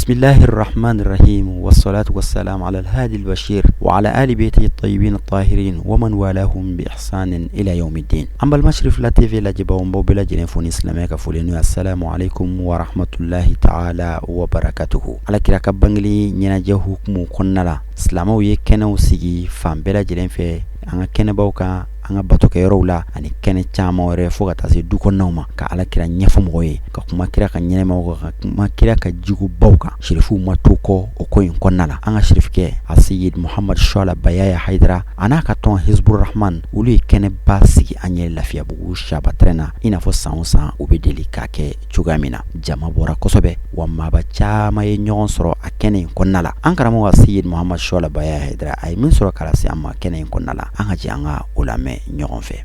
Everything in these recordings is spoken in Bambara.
Bismillahi rahmani rahim wassalatu wassalamu ala alhadi albashir wa ala ali beytihi tayyibin tahirin wa man walahum bi ihsanin ila yawmiddin. An balima Cherifla TV lajɛbaaw, n b'aw bɛɛ lajɛlen fo ni silamɛya ka foli n'o ye assalamu alaikum wa rahmatullahi ta'ala wa barakatuhu. Ala kira ka bangeli ɲɛnajɛ hukumu kɔnɔna la, silamɛw ye kɛnɛw sigi fan bɛɛ lajɛlen fɛ, an ka kɛnɛbaw kan, an ka batokɛyɔrɔw la ani kɛnɛ caman wɛrɛ fo ka taa se du kɔnɔnaw ma, ka ala kira ɲɛfɔ mɔgɔw ye, ka kuma kira ka ɲɛnɛmaw kan, ka kuma kira ka jugubaw kan. Sirifuw ma to kɔ o ko in kɔnɔna la. An ka sirifukɛ Aseyid Muhamad Suwala Bayaya Hayidara a n'a ka tɔn Hizbur Rahman, olu ye kɛnɛba sigi an ye Lafiyabugu Saba terrain na, i n'a fɔ san o san u bɛ deli k'a kɛ cogoya min na. Jama bɔra kosɛbɛ wa maaba caman ye ɲɔgɔn sɔrɔ a kɛnɛ in kɔnɔna la. An karamɔgɔ Aseyid Muhamad Suwala Bayaya Hayidara a ye min sɔrɔ k'a lase an ma kɛnɛ in kɔnɔna la, an ka jɛ an ka o lamɛn ɲɔgɔn fɛ.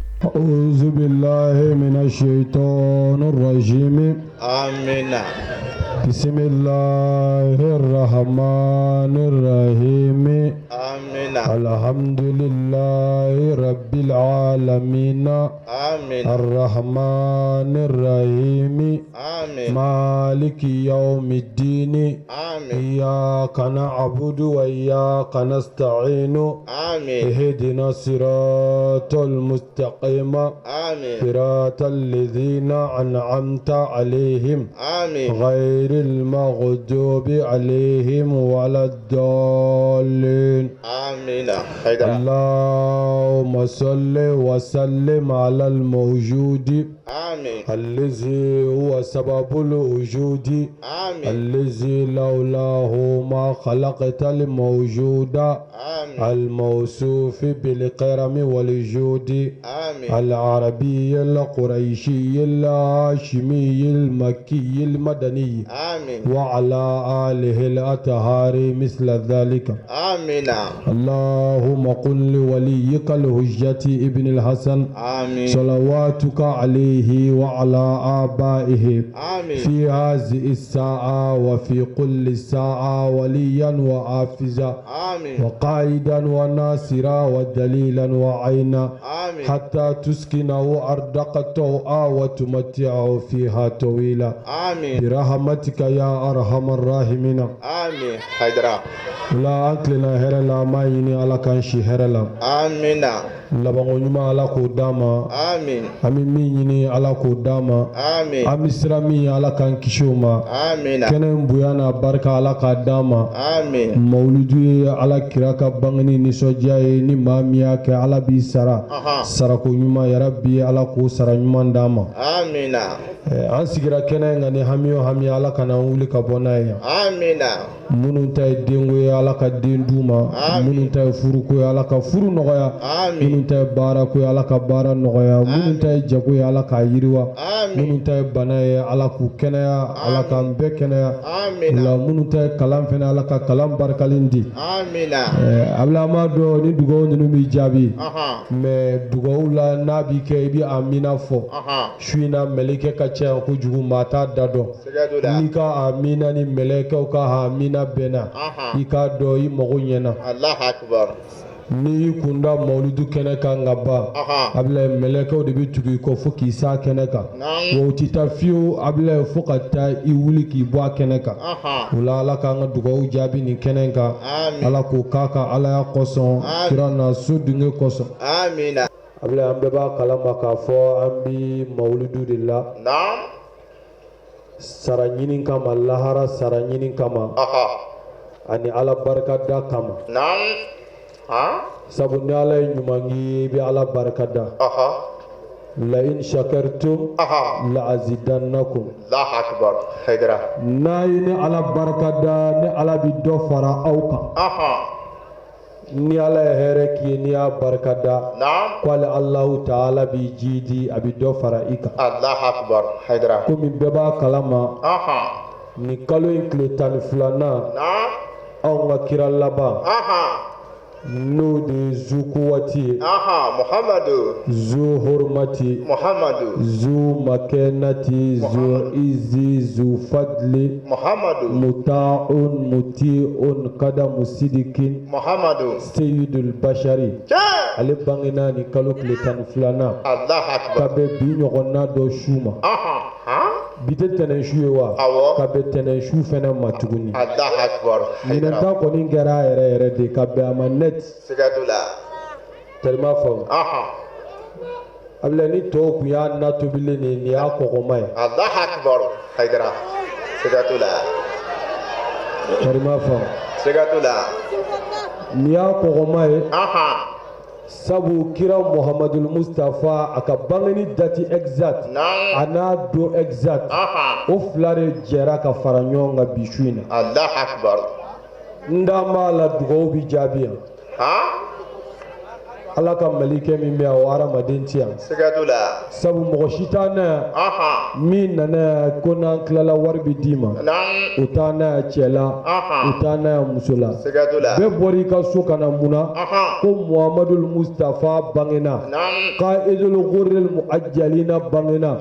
Amina. Bismillahirrahmanirrahim. Amina. Alhamdulillahi rabbil alamin. Amin. Arrahmanirrahim. Amin. Maliki yawmiddin. Amin. Iyyaka na'budu wa iyyaka nasta'in. Amin. Ihdina siratal mustaqim. Amin. Siratal ladzina an'amta alaihim. Amin. Ghayril maghdubi alaihim waladdallin. Amina. Haidara. Allahumma salli wa sallim alal mawjudi Amin. allazi huwa sababul wujudi Amin. allazi lawlahu ma khalaqtal mawjuda Amin. al mawsufi bil karami wal judi Amin. al arabi al quraishi al hashimi al makki al madani Amin. wa ala alihi al athari misla dhalika. Amina. Allahumma qul li waliyyika al-hujjati ibn al-Hasan Amin. salawatuka alayhi wa ala abaihi Amin. fi hadhihi as-sa'a wa fi kulli sa'a waliyan wa hafiza Amin. wa qa'idan wa nasira wa dalilan wa ayna Amin. hatta tuskinahu ardaka taw'a wa tumatti'ahu fiha tawila Amin. birahmatika ya arhamar rahimina. Amin. Haidara. O la an tilenna hɛrɛ la, an b'a ɲini Ala k'an si hɛrɛ la. Amina. Labanko ɲuman Ala k'o d'an ma. Amin. An bɛ min ɲini Ala k'o d'an ma. Amin. An bɛ siran min ɲɛ Ala k'an kisi o ma. Amina. Kɛnɛ in bonya n'a barika Ala k'a d'an ma. Amin. Mawuludu ye Ala kira ka bangeni nisɔndiya ye, ni maa min y'a kɛ Ala b'i sara. Sarako ɲuman yarabi Ala k'o sara ɲuman d'an ma. Amina. An sigira kɛnɛ in kan ni hami o hami, Ala kana an wuli ka bɔ n'a ye yan. Amina. Minnu ta ye denko ye, Ala ka den d'u ma. Minnu ta ye furuko ye, Ala ka furu nɔgɔya. Minnu ta ye baarako ye, Ala ka baara nɔgɔya. Minnu ta ye jago ye, Ala k'a yiriwa. Minnu ta ye bana ye, Ala k'u kɛnɛya, Ala k'an bɛɛ kɛnɛya. La minnu ta ye kalan fana, Ala ka kalan barikalen di. Abila, an b'a dɔn ni dugawu ninnu b'i jaabi, mais dugawu la n'a b'i kɛ, i bɛ amina fɔ. Su in na mɛlɛkɛ ka ca kojugu, maa t'a da dɔn. N'i ka amina ni mɛlɛkɛw ka amina bɛnna, i k'a dɔn i mago ɲɛna. N'i y'i kun da mawuludu kɛnɛ kan ka ban, Abila, mɛlɛkɛw de bɛ tugu i kɔ fo k'i s'a kɛnɛ kan, wa u tɛ taa fiyewu, Abila, fo ka taa i wuli k'i bɔ a kɛnɛ kan. O la Ala k'an ka dugawu jaabi nin kɛnɛ kan, Ala k'o k'a ka Alaya kosɔn, kira n'a so dunge kosɔn. Abila, an bɛɛ b'a kalama k'a fɔ an bɛ mawuludu de la sara ɲini kama, lahara sara ɲini kama ani Ala barikada kama. Sabu ni Ala ye ɲuman k'i ye, i bɛ Ala barikada. La in shakartum la azidannakum. N'a ye ne Ala barikada, ne Ala bɛ dɔ fara aw kan. Ni Ala ye hɛrɛ k'i ye, n'i y'a barika da, k'ale Alahu taala b'i jidi, a bɛ dɔ fara i kan. Komi bɛɛ b'a kalama, nin kalo in tile 12nan, anw ka kira laban, n'o de ye zukuwati ye, zu hurumati, zu makanati, zu izi, zu fadli, muta'un muti'un kadamu sidikin, seyidul bashari, ale bangena nin kalo tile 12nan ka bɛn bi ɲɔgɔnna dɔ su ma. Bi tɛ tɛnɛnsu ye wa? Awɔ. Ka bɛn tɛnɛnsu fɛnɛ ma tuguni. Allahu akbar. Ɲinan ta kɔni kɛra a yɛrɛ yɛrɛ de ka bɛn a ma net. Siga t'o la. Tellement faamu. Abilayi, ni tɔw tun y'a na tobilen de ye, nin y'a kɔgɔma ye. Allahu akbar. Hayidara. Siga t'o la. Tellement faamu. Siga t'o la. Nin y'a kɔgɔma ye. Sabu kira Muhamadul Mustafa a ka bangeni date exact a n'a don exact, o fila de jɛra ka fara ɲɔgɔn kan bi su in na. Allahu akbar. N da b'a la, dugawu bi jaabi yan. Ala ka malikɛ min bɛ yan, o hadamaden tɛ yan. Siga t'o la. Sabu mɔgɔ si t'an na yan min nana yan ko n'an tilala wari bɛ d'i ma. O t'an na yan cɛ la, o t'an na yan muso la. Siga t'o la. Bɛɛ bɔra i ka so ka na mun na? Ko Muhamadul Mustafa bangena, Qaidul Ghurril Muajjalina bangena,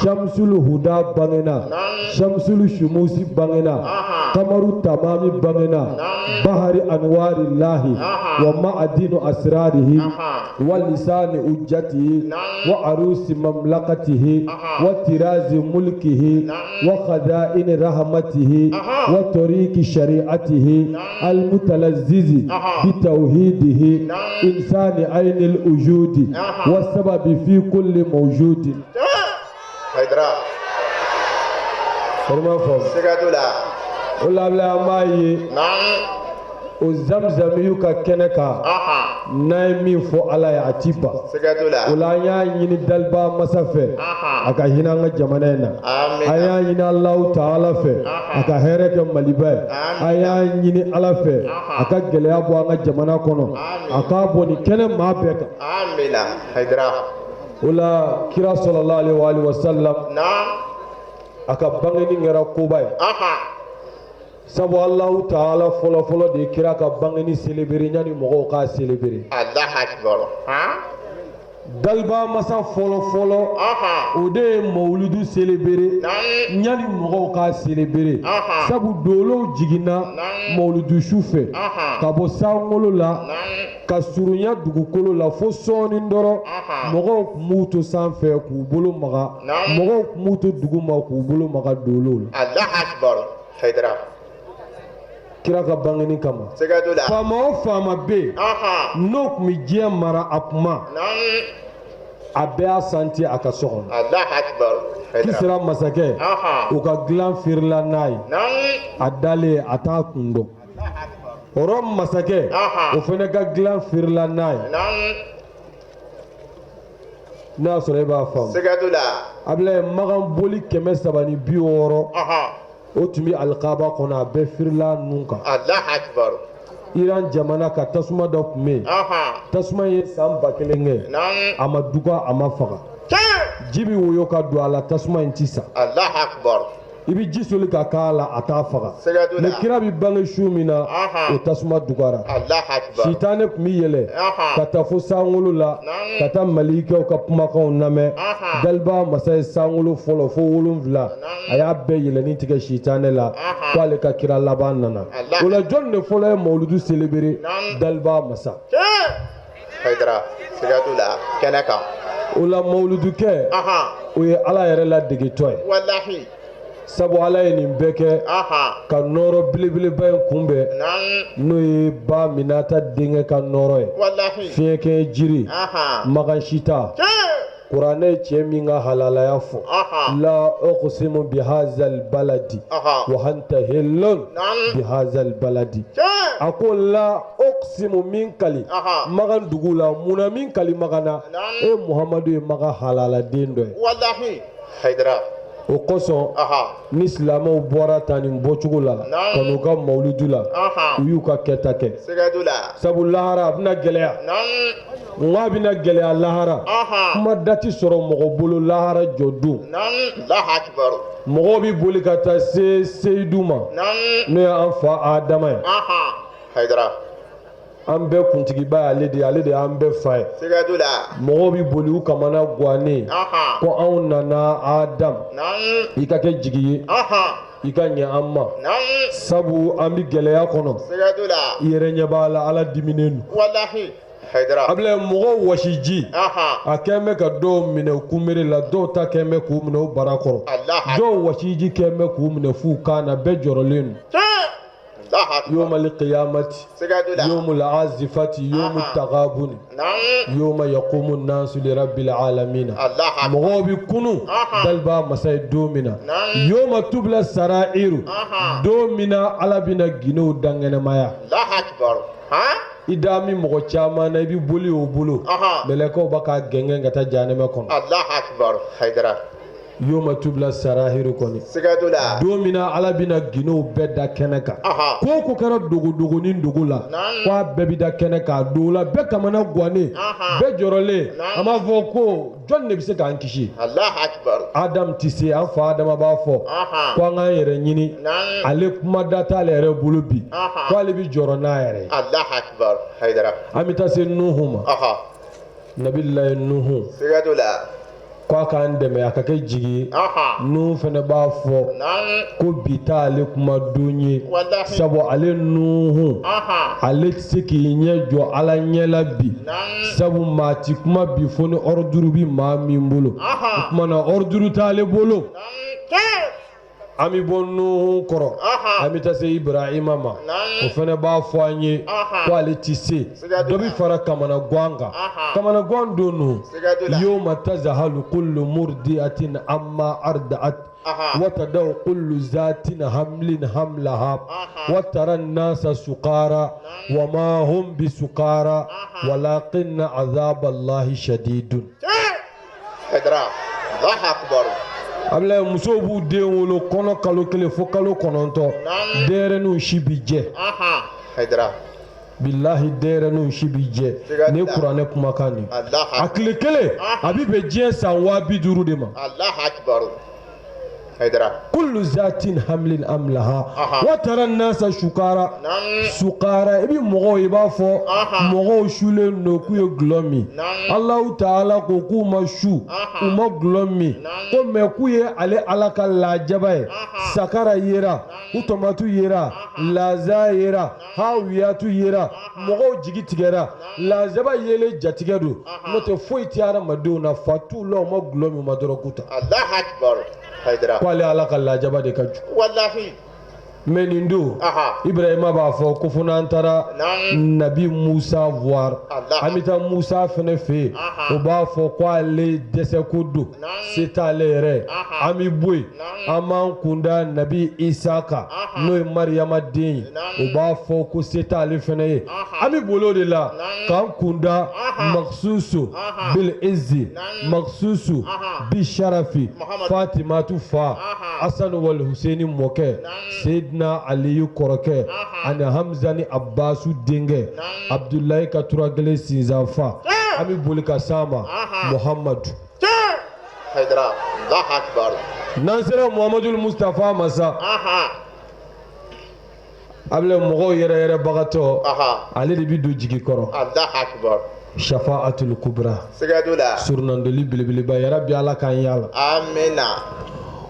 Shamsul Huda bangena, Shamsul Shumusi bangena, Kamaru Tamami bangena, Bahari Anwarillahi wa Ma'adinu Asrarihi wa Lisani Ujjatihi wa Arusi Mamlakatihi wa Tirazi Mulkihi wa Khadaini Rahmatihi wa Tariqi Shari'atihi Al-Mutalazzizi bi Tawhidihi Insani Ainil Ujudi wa Sababi fi kulli mawjudi. Hayidara. Vraiment faamu. Siga t'o la. O la an b'a ye o zamzamiyu ka kɛnɛ kan, n'an ye min fɔ Ala ye, a ti ban. Siga t'o la. O la an y'a ɲini daliba masa fɛ a ka hinɛ an ka jamana in na. An y'a ɲini Alahu taala fɛ a ka hɛrɛ kɛ Maliba ye. An y'a ɲini Ala fɛ a ka gɛlɛya bɔ an ka jamana kɔnɔ, a k'a bɔ nin kɛnɛ maa bɛɛ kan. Amina. Hayidara. O la kira sallallahu alaihi wa sallam a ka bangeni kɛra koba ye. Sabu Alahu taala fɔlɔfɔlɔ de ye kira ka bangeni célébrer yanni mɔgɔw k'a célébrer. Allahu akbar. Daliba masa fɔlɔfɔlɔ, o de ye mawuludu célébrer yanni mɔgɔw k'a célébrer. Sabu dolow jiginna mawuludu su fɛ ka bɔ sankolo la ka surunya dugukolo la fo sɔɔni dɔrɔn. Mɔgɔw tun b'u to sanfɛ k'u bolo maga, mɔgɔw tun b'u to duguma k'u bolo maga dolow la. Allahu akbar. Hayidara. Kira ka bangeni kama, Siga t'o la. faama o faama bɛ yen n'o tun bɛ diɲɛ mara a kuma, a bɛɛ y'a santi a ka so kɔnɔ. Allahu akbar. Kisira masakɛ, o ka dilan feerela n'a ye, a dalen a t'a kun dɔn. Rɔmu masakɛ, o fana ka dilan feerela n'a ye. N'a y'a sɔrɔ e b'a faamu. Siga t'o la. Abilayi, magan boli 360, o tun bɛ alikaba kɔnɔ, a bɛɛ firila nun kan. Allahu akbar. Iran jamana ka tasuma dɔ tun bɛ yen, tasuma ye san 1000 kɛ, a ma duga, a ma faga. Ji bɛ woyo ka don a la, tasuma in ti sa. Allahu akbar. I bɛ ji soli ka k'a la, a t'a faga. Siga t'o la. Mais kira bɛ bange su min na, o tasuma dugara. Allahu akbar. Sitanɛ tun bɛ yɛlɛ ka taa fo sankolo la ka taa malikɛw ka kumakanw lamɛn. Daliba masa ye sankolo fɔlɔ fo 7, a y'a bɛɛ yɛlɛnni tigɛ sitanɛ la k'ale ka kira laban nana. O la jɔn de fɔlɔ ye mawuludu célébrer? Daliba masa. Hayidara. Siga t'o la. Kɛnɛ kan. O la mawuludukɛ, o ye Ala yɛrɛ ladegetɔ ye. Walahi. Sabu Ala ye nin bɛɛ kɛ ka nɔɔrɔ belebeleba in kunbɛn, n'o ye ba Minata denkɛ ka nɔɔrɔ ye. Walahi. Fiɲɛkɛ jiri magan sita, kuranɛ ye cɛ min ka halalaya fɔ: la uqsimu bihazal baladi wa anta hillun bihazal baladi. A ko la uqsimu, min kali magan dugu la. Munna min kali magan na? E Muhamadu ye magan halaladen dɔ ye. Walahi. Hayidara. O kosɔn ni silamɛw bɔra tan nin bɔcogo la ka n'u ka mawuludu la, u y'u ka kɛta kɛ. Siga t'o la. Sabu lahara a bɛna gɛlɛya. N k'a bɛna gɛlɛya lahara. Kuma da ti sɔrɔ mɔgɔ bolo lahara jɔ don. Allahu akbar. Mɔgɔw bɛ boli ka taa se seyidu ma, n'o ye an fa Adama ye. Hayidara. An bɛɛ kuntigiba y'ale de ye, ale de y'an bɛɛ fa ye. Siga t'o la. Mɔgɔw bɛ boli u kamana gannen ko anw nana Adam, i ka kɛ jigi ye, i ka ɲɛ an ma, sabu an bɛ gɛlɛya kɔnɔ. Siga t'o la. I yɛrɛ ɲɛ b'a la, Ala diminen don. Walahi. Hayidara. Abulayi, mɔgɔw wɔsiji, a kɛn bɛ ka dɔw minɛ u kunbere la, dɔw ta kɛn bɛ k'u minɛ u bara kɔrɔ, dɔw wɔsiji kɛn bɛ k'u minɛ f'u kan na, bɛɛ jɔrɔlen don. Yawmal qiyamati, yawmul azifati, yawmut tagabuni, yawma yaqumu nasu li rabbil alamina. Mɔgɔw bɛ kunu daliba masa ye don min na, yawma tubla sarairu, don min na Ala bɛna gindow dankɛnɛmaya. I da min mɔgɔ caman na, i bɛ boli o bolo, mɛlɛkɛw b'a ka gɛngɛn ka taa jahanɛmɛ kɔnɔ. Yawma tubla sarahiru kɔni, siga t'o la, don min na Ala bɛna gindow bɛɛ da kɛnɛ kan, ko o ko kɛra dogodogonin dogo la, ko a bɛɛ bɛ da kɛnɛ kan. A don la, bɛɛ kamana gannen, bɛɛ jɔrɔlen, an b'a fɔ ko jɔn de bɛ se k'an kisi? Adam tɛ se. An fa Adama b'a fɔ ko an k'an yɛrɛ ɲini, ale kuma da t'ale yɛrɛ bolo bi, ko ale bɛ jɔrɔ n'a yɛrɛ ye. An bɛ taa se Nuhu ma, Nabilayi Nuhu, siga t'o la, ko a k'an dɛmɛ, a ka kɛ jigi ye. Nuhu fana b'a fɔ ko bi t'ale kuma don ye, sabu ale Nuhu, ale tɛ se k'i ɲɛ jɔ Ala ɲɛ la bi, sabu maa ti kuma bi fo ni ordre bi maa min bolo. O tuma na ordre t'ale bolo. An bɛ bɔ Nuhu kɔrɔ, an bɛ taa se Ibrahima ma. O fana b'a fɔ an ye ko ale tɛ se. Dɔ bɛ fara kamanagan kan, kamanagan don don. Yawma tazahalu kullu murdiatin amma ardaat wa tadau kullu zatin hamlin hamlaha wa tara nasa sukara wa ma hum bisukara walakinna azaballahi shadidun. Abulayi, musow b'u den wolo kɔnɔ kalo 1 fo kalo 9, denyɛrɛninw si bi jɛ. Bilahi, denyɛrɛninw si bi jɛ. Nin ye kuranɛ kumakan de ye. A tile kelen, a bɛ bɛn diɲɛ san 50 000 de ma. Kullu zatin hamlin hamlaha wa tara nasa sukara sukara. I bɛ mɔgɔw, i b'a fɔ mɔgɔw sulen don k'u ye gulɔ min. Alahu taala ko k'u ma su, u ma gulɔ min, ko mɛ k'u ye ale Ala ka lajaba ye. Sakara yera, utamatu yera, laza yera, hawiyatu yera, mɔgɔw jigi tigɛra. Lajaba yelen jatigɛ don, n'o tɛ foyi tɛ hadamadenw na, fa t'u la, u ma gulɔ min, u ma dɔrɔgu ta. Ko ale Ala ka lajaba de ka jugu. Mɛ nin don, Ibrahima b'a fɔ ko fo n'an taara Nabi Musa voir. An bɛ taa Musa fɛnɛ fɛ yen, o b'a fɔ ko ale dɛsɛ ko don, se t'ale yɛrɛ. An bɛ bɔ yen, an b'an kunda Nabi Isa kan, n'o ye Mariyama den ye, o b'a fɔ ko se t'ale fɛnɛ ye. An bɛ boli o de la k'an kunda maksusu bil izzi, maksusu bi sharafi, Fatimatu fa, Hasanu wal Huseni mɔkɛ, Seyidina Aliyu kɔrɔkɛ, ani Hamza ni Abasu denkɛ, Abudulayi ka tura kelen sinzan fa. An bɛ boli ka s'a ma, Muhamadu. N'an sera Muhamadu Mustafa ma sa, a bɛ mɔgɔw yɛrɛ yɛrɛbagatɔ, ale de bɛ don jigi kɔrɔ. Shafaatul kubra, surunandoli belebeleba. Yarabi, Ala k'an y'a la.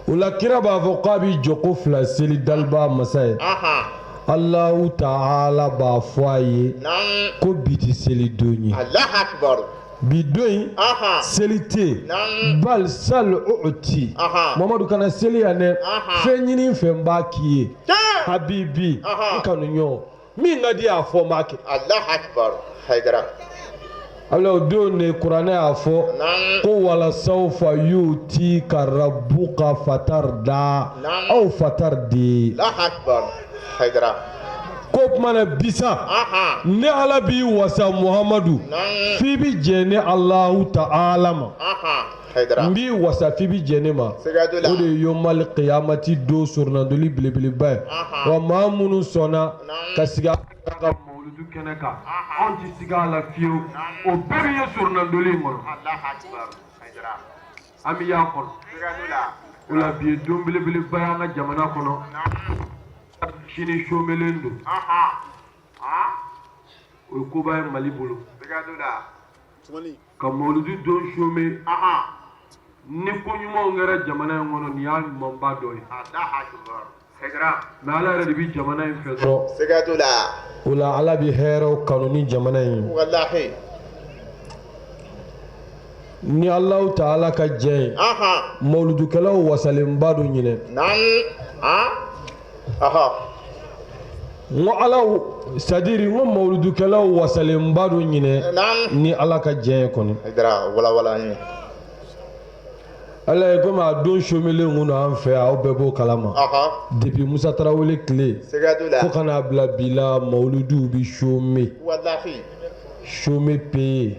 O la, kira b'a fɔ k'a bɛ jɔ ko fila seli daliba masa ye. Alahu taala b'a fɔ a ye ko bi tɛ seli don ye, bi don in seli tɛ yen. Bal sal uti, Mamadu, kana seli yan dɛ, fɛn ɲini fɛn n b'a k'i ye. Habibi, n kanu ɲɔgɔn, min ka di a fɔ, n b'a kɛ. Ala, o don de kuranɛ y'a fɔ ko wala sawfa yutika rabbuka fatarda aw fatardi. Ko tuma na bisa, ne Ala b'i wasa, Muhamadu, f'i bɛ jɛn ne Alahu taala ma. N b'i wasa f'i bɛ jɛn ne ma. O de ye yomal qiyamati don surunandoli belebeleba ye. Wa maa minnu sɔnna ka sigi a ka mawuludu kɛnɛ kan, anw tɛ siga a la fiyewu, o bɛɛ bɛ ye surunandoli in kɔnɔ. An bɛ y'a kɔnɔ. O la, bi ye don belebeleba ye an ka jamana kɔnɔ. Sini somelen don, o ye koba ye Mali bolo ka mawuludu don some. Ni ko ɲumanw kɛra jamana in kɔnɔ, nin y'a ɲumanba dɔ ye. Mɛ Ala yɛrɛ de bɛ jamana in fɛ dɔrɔn. O la, Ala bɛ hɛrɛw kanu ni jamana in ye. Ni Alahu taala ka jɛn ye, mawuludukɛlaw wasalenba don ɲinɛ. N ko Ala, c'est à dire n ko mawuludukɛlaw wasalenba don ɲinɛ ni Ala ka jɛn ye kɔni. Ala ye komi a don somelen kun don an fɛ yan, aw bɛɛ b'o kalama. Depuis Musa Tarawele tile fo ka n'a bila bi la, mawuluduw bɛ chômer. Chômer payé.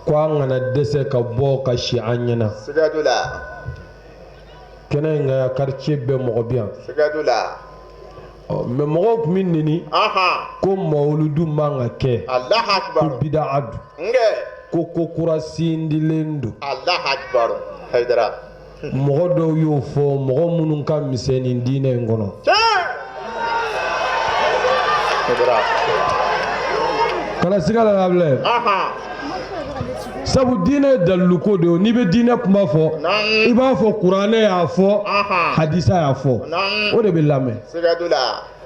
Ko an kana dɛsɛ ka bɔ ka si an ɲɛna. Kɛnɛ in kan quartier bɛɛ mɔgɔ bɛ yan. Mais mɔgɔw tun bɛ neni ko mawuludu man ka kɛ, ko bidaa don, ko ko kura sindilen don. Mɔgɔ dɔw y'o fɔ, mɔgɔ minnu ka misɛn nin diinɛ in kɔnɔ. Kana siga la Abulaye, sabu diinɛ ye daliluko de ye. N'i bɛ diinɛ kuma fɔ, i b'a fɔ kuranɛ y'a fɔ, hadisa y'a fɔ, o de bɛ lamɛn.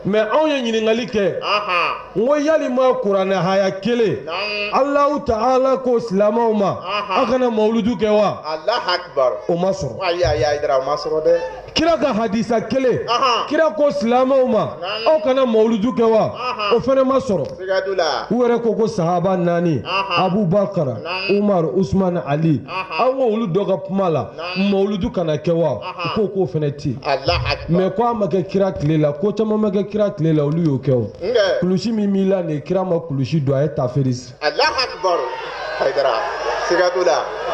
Mais anw ye ɲininkali kɛ, n ko yalima kuranɛ haya kelen, Alahu taala ko silamɛw ma aw kana mawuludu kɛ wa? O ma sɔrɔ. Kira ka hadisa kelen, kira ko silamɛw ma aw kana mawuludu kɛ wa? O fana ma sɔrɔ. U yɛrɛ ko ko sahaba naani, Abubakar, Umar, Usman, Ali, an ko olu dɔ ka kuma la mawuludu kana kɛ wa? U ko k'o fana tɛ yen. Mais ko a ma kɛ kira tile la, ko caman ma kɛ kira tile la, olu y'o kɛ. O kulusi min b'i la nin ye, kira ma kulusi don, a ye tafe de siri.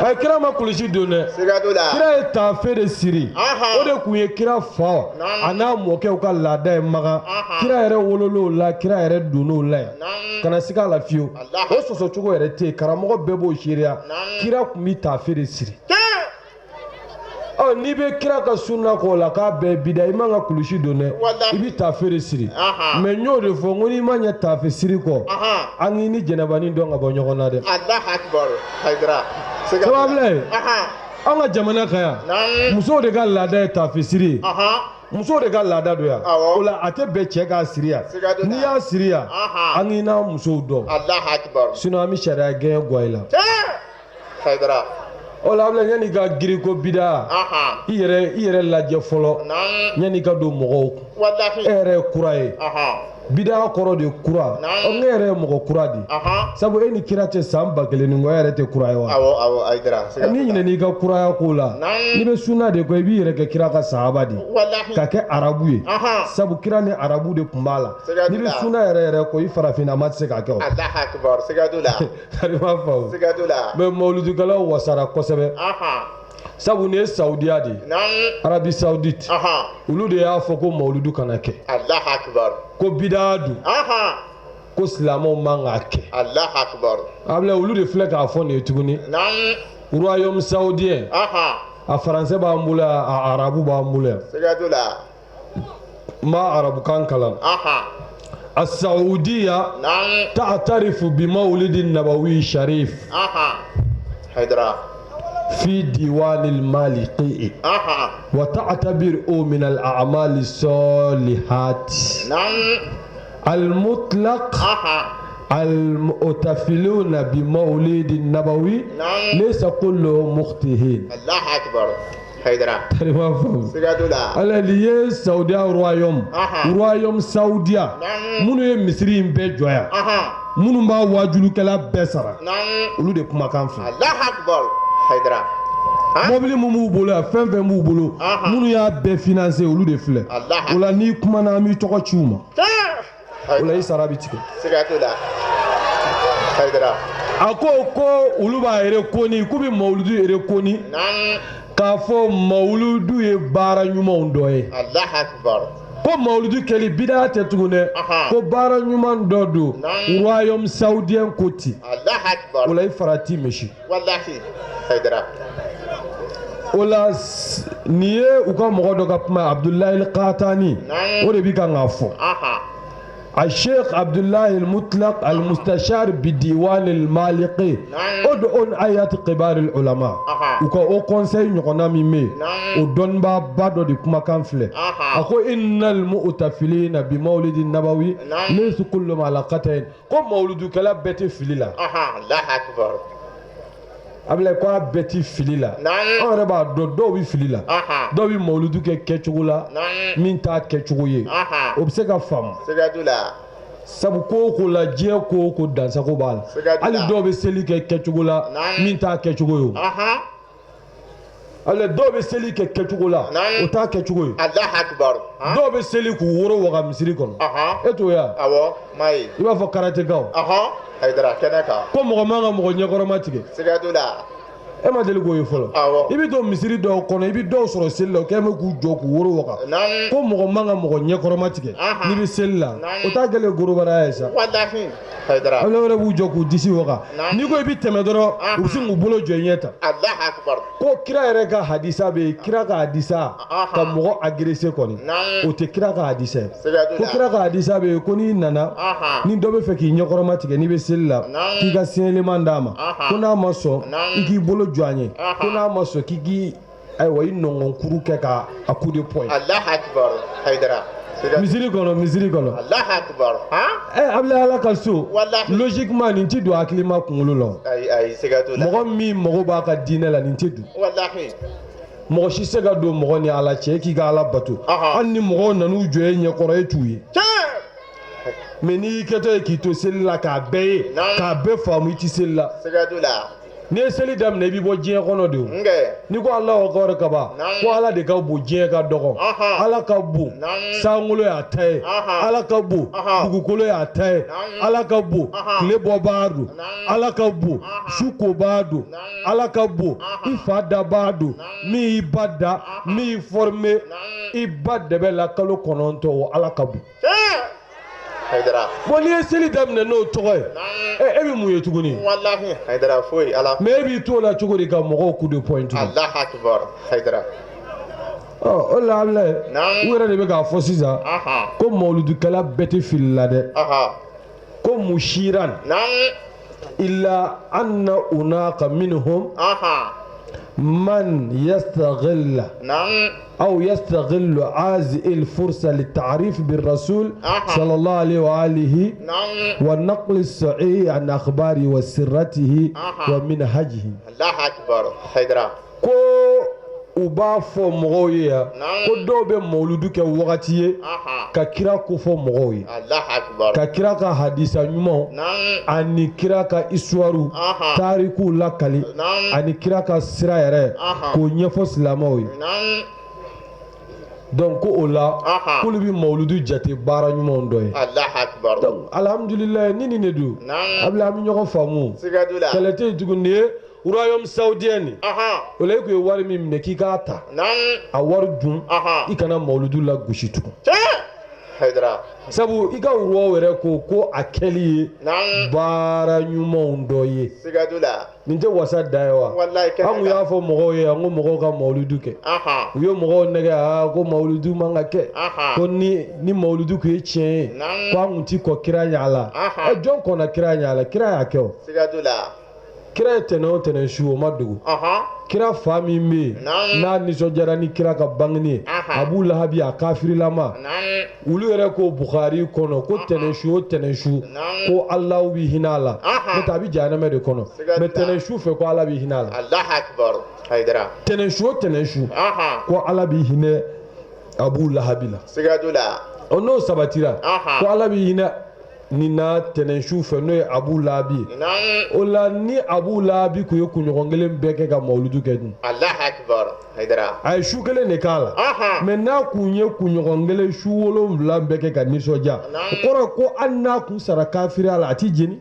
A kira ma kulusi don dɛ, kira ye tafe de siri. O de tun ye kira fa a n'a mɔkɛw ka laada ye Makan. Kira yɛrɛ wolol'o la, kira yɛrɛ donn'o la yan. Kana siga a la fiyewu, o sɔsɔ cogo yɛrɛ tɛ yen, karamɔgɔ bɛɛ b'o seereya. Kira tun bɛ tafe de siri. Ɔ n'i bɛ kira ka sunna k'o la k'a bɛɛ bida, i man ka kulusi don dɛ, i bɛ tafe de siri. Mais n y'o de fɔ, n ko n'i ma ɲɛ tafe siri kɔ, an k'i ni jɛnɛbanin dɔn ka bɔ ɲɔgɔn na dɛ. Sababu an ka jamana kan yan, musow de ka laada ye tafe siri ye. Musow de ka laada don yan. O la a tɛ bɛn cɛ k'a siri yan. N'i y'a siri yan, an k'i n'a musow dɔn, sinon an bɛ sariya gɛn gwa i la. O la Abulayi, yanni i ka girin ko bida, i yɛrɛ lajɛ fɔlɔ yanni i ka don mɔgɔw kun. E yɛrɛ ye kura ye, bida kɔrɔ de kura. Ɔ ne yɛrɛ ye mɔgɔ kura de, sabu e ni kira cɛ san 1000 ni kɔ, e yɛrɛ tɛ kura ye wa? N'i ɲinɛn'i ka kuraya ko la, n'i bɛ sunna de kɔ, i b'i yɛrɛ kɛ kira ka sahaba de ye, ka kɛ arabu ye, sabu kira ni arabu de tun b'a la. N'i bɛ sunna yɛrɛ yɛrɛ kɔ, i farafinna ma tɛ se k'a kɛ o. B'a faamu. Siga t'o la. Mais mawuludukɛlaw wasara kosɛbɛ. Sabu nin ye Saudiya de ye. Arabie Saoudite. Olu de y'a fɔ ko mawuludu kana kɛ. Alahu akibaru. Ko bidaa don. Ko silamɛw man k'a kɛ. Alahu akibaru. Abulayi, olu de filɛ k'a fɔ nin ye tuguni. Royaume saoudien. A français b'an bolo yan, a arabu b'an bolo yan. Siga t'o la. N b'a arabukan kalan. السعودية تعترف بمولد النبوي الشريف في ديوان المالكي وتعتبره من الأعمال الصالحات المطلق. المحتفلون بمولد النبوي ليس كلهم مخطئين. الله أكبر Hayidara. Tarima faamu. Siga t'o la. Ala nin ye Saudiya royaume. Royaume Saudiya. Minnu ye misiri in bɛɛ jɔ yan. Minnu b'a wajulukɛla bɛɛ sara. Olu de kumakan filɛ. Alahu akibaru Hayidara. Mɔbili min b'u bolo yan, fɛn fɛn b'u bolo, minnu y'a bɛɛ financer, olu de filɛ. O la n'i kumana, an b'i tɔgɔ ci u ma. O la i sara bɛ tigɛ. Siga t'o la. Hayidara. A ko ko olu b'a reconnu, k'u bɛ mawuludu reconnu. K'a fɔ mawuludu ye baara ɲumanw dɔ ye. Alahu akibaru. Ko mawuludu kɛli bida tɛ tugun dɛ. Ko baara ɲuman dɔ don. Royaume saoudien ko ten. Alahu akibaru. O la i farati misi. Walahi Hayidara. O la nin ye u ka mɔgɔ dɔ ka kuma, Abudulayi Katani, o de bɛ kan k'a fɔ. الشيخ عبد الله المطلق المستشار بالديوان المالكي عضو هيئة كبار العلماء, u ka haut conseil ɲɔgɔnna min bɛ yen, o dɔnnibaaba dɔ de kumakan filɛ. A ko إن المحتفلين بمولد النبوي ليس كلهم على خطأ, ko mawuludukɛla bɛɛ tɛ fili la. Alahu akibaru. Ablaye, ko a bɛɛ ti fili la. Anw yɛrɛ b'a dɔn, dɔw bɛ fili la, dɔw bɛ mawuludu kɛ kɛcogo la min t'a kɛcogo ye. O bɛ se ka faamu, sabu ko o ko la, diɲɛ ko o ko, dansago b'a la. Hali dɔw bɛ seli kɛ kɛcogo la min t'a kɛcogo ye. O ale, dɔw bɛ seli kɛ kɛcogo la, o t'a kɛcogo ye. Dɔw bɛ seli k'u woro waga misiri kɔnɔ. E t'o ye wa? I b'a fɔ karatekaw. Ko mɔgɔ man ka mɔgɔ ɲɛkɔrɔma tigɛ. E ma deli k'o ye fɔlɔ? I bɛ don misiri dɔw kɔnɔ, i bɛ dɔw sɔrɔ seli la, o kɛlen bɛ k'u jɔ k'u woro waga, ko mɔgɔ man ka mɔgɔ ɲɛkɔrɔma tigɛ n'i bɛ seli la. O t'a kɛlen gorobaraya ye sa. Aw wɛrɛ b'u jɔ k'u disi waga. N'i ko i bɛ tɛmɛ dɔrɔn, u bɛ sin k'u bolo jɔ i ɲɛ tan. Ko kira yɛrɛ ka hadisa bɛ yen, kira ka hadisa ka mɔgɔ agressé kɔni, o tɛ kira ka hadisa ye. Ko kira ka hadisa bɛ yen ko n'i nana, ni dɔ bɛ fɛ k'i ɲɛkɔrɔma tigɛ n'i bɛ seli la, k'i ka signalement d'a ma. Ko n'a ma sɔn, i k'i bolo jɔ a ɲɛ. Ko n'a ma sɔn, k'i k'i, ayiwa, i nɔngɔnkuru kɛ ka a coup de poing. Misiri kɔnɔ, misiri kɔnɔ. Ɛ Abulayi, Ala ka so, logiquement nin ti don hakilima kunkolo la. Mɔgɔ min mago b'a ka diinɛ la, nin tɛ don. Mɔgɔ si se ka don mɔgɔ ni Ala cɛ k'i ka Ala bato, hali ni mɔgɔw nan'u jɔ e ɲɛkɔrɔ, e t'u ye. Mais n'i y'i kɛtɔ ye k'i to seli la k'a bɛɛ ye, k'a bɛɛ faamu, i ti seli la. N'i ye seli daminɛ, i bɛ bɔ diɲɛ kɔnɔ de. O n'i ko Alahu akibaru kaban, ko Ala de ka bon, diɲɛ ka dɔgɔ. Ala ka bon, sankolo y'a ta ye. Ala ka bon, dugukolo y'a ta ye. Ala ka bon, tile bɔbaa don. Ala ka bon, su kobaa don. Ala ka bon, i fa dabaa don, min y'i ba da, min y'i formé i ba dɛbɛ la kalo 9, o Ala ka bon. Bon, n'i ye seli daminɛ n'o tɔgɔ ye, e bɛ mun ye tuguni? Walahi Hayidara, foyi Ala. Mais e b'i t'o la cogo di ka mɔgɔw coup de poing tuguni? Alahu akibaru Hayidara. Ɔ, o la Abulayi, u yɛrɛ de bɛ k'a fɔ sisan ko mawuludukɛla bɛɛ tɛ fili la dɛ. Ko mushiran ila anna hunaka minhum man yastaghilla aw yastaghillu hazihi al-fursa litarif birrasul sallallahu alayhi wa alihi wa naqli sahih an akhbari wa siratihi wa minhajihi. Allahu akbar Hayidara. Ko u b'a fɔ mɔgɔw ye yan ko dɔw bɛ mawuludu kɛ wagati ye ka kira kofɔ mɔgɔw ye, ka kira ka hadisa ɲumanw ani kira ka histoire, tarikuw lakali, ani kira ka sira yɛrɛ k'o ɲɛfɔ silamɛw ye. Donc ko o la, k'olu bɛ mawuludu jate baara ɲumanw dɔ ye. Donc alhamdulilayi, ni nin de don, Abulayi, an bɛ ɲɔgɔn faamu, kɛlɛ tɛ yen tuguni. Nin ye royaume saoudien nin o la, e kun ye wari min minɛ k'i k'a ta, a wari dun, i kana mawuludu lagosi tugun, sabu i ka roi yɛrɛ ko ko a kɛli ye baara ɲumanw dɔ ye. Nin tɛ wasa da ye wa? An kun y'a fɔ mɔgɔw ye an ko mɔgɔw ka mawuludu kɛ, u ye mɔgɔw nɛgɛ, aa, ko mawuludu man ka kɛ, ko ni mawuludu kun ye tiɲɛ ye, ko an kun ti kɔn kira ɲɛ a la. Ɛ, jɔn kɔnna kira ɲɛ a la? Kira y'a kɛ o. Kira ye tɛnɛn o tɛnɛn su, o ma dogo. Kira fa min bɛ yen n'a nisɔndiyara ni kira ka bangeni ye, Abu Lahabi, a kafirilama, olu yɛrɛ ko Bukhari kɔnɔ ko tɛnɛn su o tɛnɛn su, ko Alahu bɛ hinɛ a la, n'o tɛ a bɛ jahanamɛ de kɔnɔ. Mais tɛnɛn su fɛ, ko Ala bɛ hinɛ a la. Tɛnɛn su o tɛnɛn su, ko Ala bɛ hinɛ Abu Lahabi la. Ɔ, n'o sabatira ko Ala bɛ hinɛ nin na tɛnɛn su fɛ, n'o ye Abu Lahabi ye, o la ni Abu Lahabi kun ye kunɲɔgɔn kelen bɛɛ kɛ ka mawuludu kɛ dun, a ye su kelen de k'a la. Mais n'a kun ye kunɲɔgɔn kelen su 7 bɛɛ kɛ ka nisɔndiya, o kɔrɔ ko hali n'a kun sara kafiriya la, a ti jeni.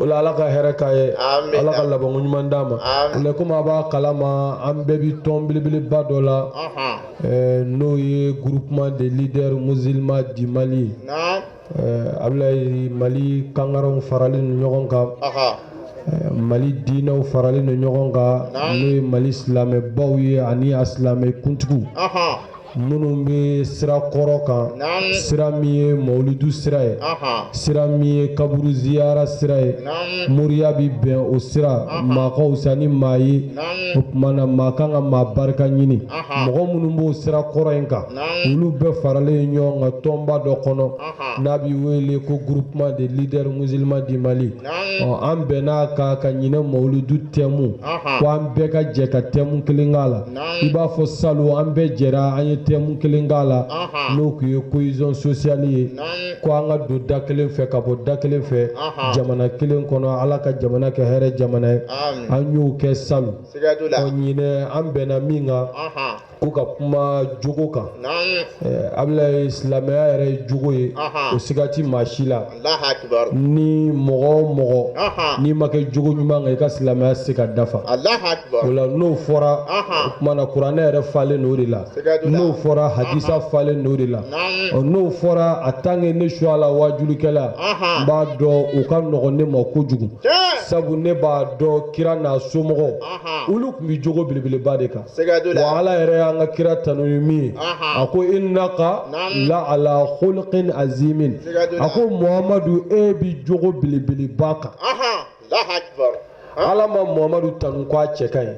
O la, Ala ka hɛrɛ k'a ye, Ala ka labanko ɲuman d'a ma. O la, komi a b'a kalama, an bɛɛ bi tɔn belebeleba dɔ la, n'o ye Groupement des leaders musulmans du Mali. Abulayi, Mali kangaraw faralen don ɲɔgɔn kan, Mali diinɛw faralen don ɲɔgɔn kan, n'o ye Mali silamɛbaw ye ani a silamɛ kuntigiw. Minnu bɛ sira kɔrɔ kan, sira min ye mawuludu sira ye, sira min ye kaburu ziyara sira ye, moriya bɛ bɛn o sira, maa ka fisa ni maa ye, o tuma na maa kan ka maa barika ɲini. Mɔgɔ minnu b'o sira kɔrɔ in kan, olu bɛɛ faralen ɲɔgɔn kan tɔnba dɔ kɔnɔ n'a bɛ wele ko groupement des leaders musulmans du Mali. Ɔ, an bɛn'a kan ka ɲinɛ mawuludu tɛmu ko an bɛɛ ka jɛ ka tɛmu kelen k'a la. I b'a fɔ salon an bɛɛ jɛra an ye tɛmu kelen k'a la, n'o tun ye cohésion sociale ye, ko an ka don da kelen fɛ ka bɔ da kelen fɛ jamana kelen kɔnɔ. Ala ka jamana kɛ hɛrɛ jamana ye. An y'o kɛ salon. Ɔ, ɲinɛ an bɛnna min kan, ko ka kuma jogo kan. Abulayi, silamɛya yɛrɛ ye jogo ye, o siga ti maa si la. Ni mɔgɔ o mɔgɔ n'i ma kɛ jogo ɲuman kan, i ka silamɛya se ka dafa. O la, n'o fɔra, o tuma na kuranɛ yɛrɛ falen n'o de la. N'o fɔra, hadisa falen n'o de la. Ɔ, n'o fɔra, en tant que ne Suwala waajulikɛla, n b'a dɔn o ka nɔgɔn ne ma kojugu, sabu ne b'a dɔn kira n'a somɔgɔw, olu tun bɛ jogo belebeleba de kan. Wa Ala yɛrɛ y'an ka kira tanu ni min ye, a ko innaka la ala khuluqin azimin. A ko Muhamadu, e bi jogo belebeleba kan. Ala ma Muhamadu tanu k'a cɛ ka ɲi,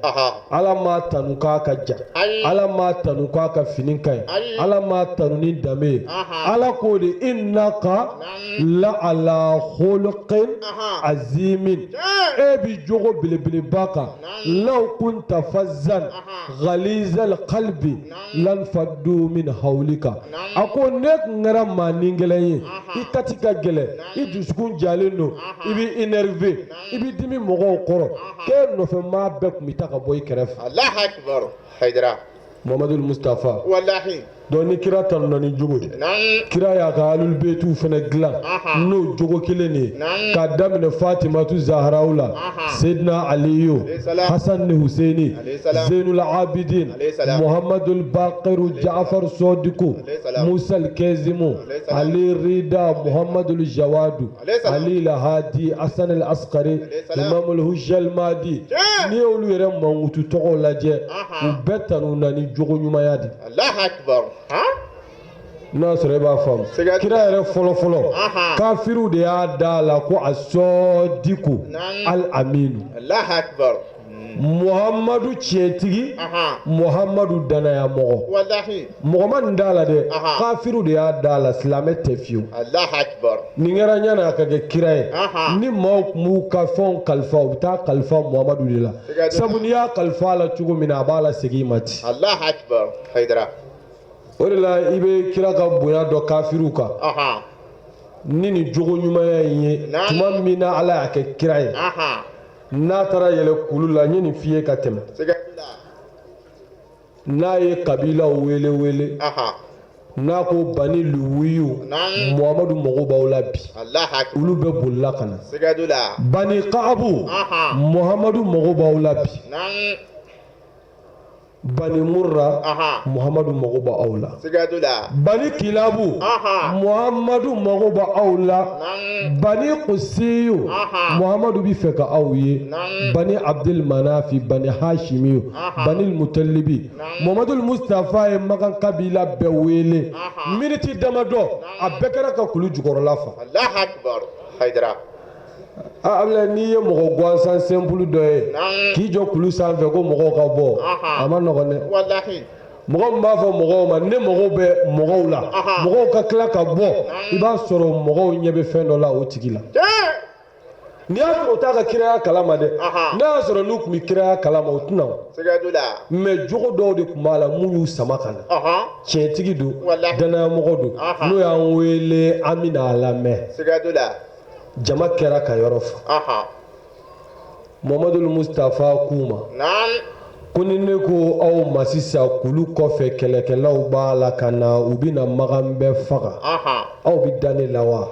Ala ma tanu k'a ka jan, Ala ma tanu k'a ka fini ka ɲi, Ala ma tanu ni danbe ye. Ala k'o de innaka la ala khuluqin azimin, e bi jogo belebeleba kan. Law kunta fazzan ghalizal qalbi lanfaddu min hawlika. A ko ne tun kɛra maa ni gɛlɛn ye, i kati ka gɛlɛn, i dusukun jalen don, i b'i énervé, i b'i dimi mɔgɔw kɔrɔ, k'e nɔfɛ maa bɛɛ tun bɛ taa ka bɔ i kɛrɛfɛ. Allahu akbar, Hayidara. Muhamadu Mustafa. Walahi. Donc ni kira tanuna ni jogo ye, kira y'a ka alul-beytiw fana dilan n'o jogo kelen de ye, k'a daminɛ Fatimatu Zaharaw la, Seydina Aliyu, Hasan ni Huseini, Zeynul Abidin, Muhammadul Baqiru, Jaafar Sodiku, Musa Kezimu, Ali Rida, Muhammadul Jawadu, Ali Lahadi, Hasan al Askari, Imamul Hujjal Mahdi. N'i y'olu yɛrɛ mankutu tɔgɔw lajɛ, u bɛɛ tanuna ni jogo ɲumanya de. Allahu akbar. N'o y'a sɔrɔ e b'a faamu, kira yɛrɛ fɔlɔ fɔlɔ, kafiriw de y'a da la ko asɔdiku al aminu. Allahu akbar. Muhamadu tiɲɛtigi, Muhamadu danaya mɔgɔ. Walahi. Mɔgɔ ma nin da la dɛ, kafiriw de y'a da la, silamɛ tɛ fiyewu. Allahu akbar. Nin kɛra ɲani a ka kɛ kira ye. Ni maaw tun b'u ka fɛnw kalifa, u bɛ taa kalifa Muhamadu de la, sabu n'i y'a kalifa a la cogo min na, a b'a lasegin i ma ten. Allahu akbar, Hayidara. O de la i bɛ kira ka bonya dɔn kafiriw kan ni nin jogo ɲumanya in ye. Tuma min na Ala y'a kɛ kira ye, n'a taara yɛlɛ kulu la, n ye nin f'i ye ka tɛmɛ, n'a ye kabilaw wele wele, n'a ko bani luwiyu, Muhamadu mago b'aw la bi, olu bɛɛ bolila ka na. Bani kaabu, Muhamadu mago b'aw la bi. Bani murra, Muhamadu mago b'aw la. Bani kilabu, Muhamadu mago b'aw la. Bani kusiyu, Muhamadu bɛ fɛ ka aw ye. Bani abdul manafi, bani hashimiyu, bani mutalibi. Muhamadu Mustafa ye Makan kabila bɛɛ wele miniti damadɔ, a bɛɛ kɛra ka kulu jukɔrɔla fa. Allahu akbar, Hayidara. Abulayi, n'i ye mɔgɔ gansan simple dɔ ye k'i jɔ kulu sanfɛ ko mɔgɔw ka bɔ, a ma nɔgɔn dɛ. Walahi. Mɔgɔ min b'a fɔ mɔgɔw ma ne mago bɛ mɔgɔw la, mɔgɔw ka tila ka bɔ, i b'a sɔrɔ mɔgɔw ɲɛ bɛ fɛn dɔ la o tigi la. N'i y'a sɔrɔ u t'a ka kiraya kalama dɛ, n'a y'a sɔrɔ n'u tun bɛ kiraya kalama, u tɛna o. Mais jogo dɔw de tun b'a la mun y'u sama ka na. Tiɲɛtigi don, danayamɔgɔ don, n'o y'an wele, an bɛna a lamɛn. Jama kɛra ka yɔrɔ fa. Muhamadu Mustafa k'u ma ko ni ne ko aw ma sisan, kulu kɔfɛ kɛlɛkɛlaw b'a la ka na, u bɛna Makan bɛɛ faga, aw bɛ da ne la wa?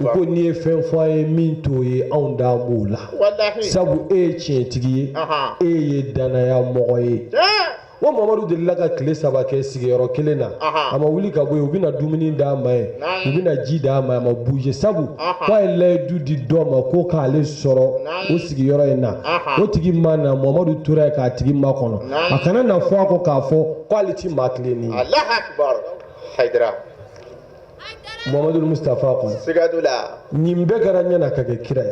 U ko n'i ye fɛn fɔ an ye min t'o ye, anw da b'o la, sabu e ye tiɲɛtigi ye, e ye danaya mɔgɔ ye. Wa Mamadu delila ka tile 3 kɛ sigiyɔrɔ kelen na, a ma wuli ka bɔ yen. U bɛna dumuni d'a ma yen, u bɛna ji d'a ma, a ma bouger, sabu k'a ye layidu di dɔ ma ko k'ale sɔrɔ o sigiyɔrɔ in na. O tigi ma na, Mamadu tora yen k'a tigi makɔnɔ, a kana na fɔ a kɔ k'a fɔ k'ale ti maa tilennen ye. Muhammadu Mustafa kɔnɔ. Siga t'o la. Nin bɛɛ kɛra ɲɛna ka kɛ kira ye.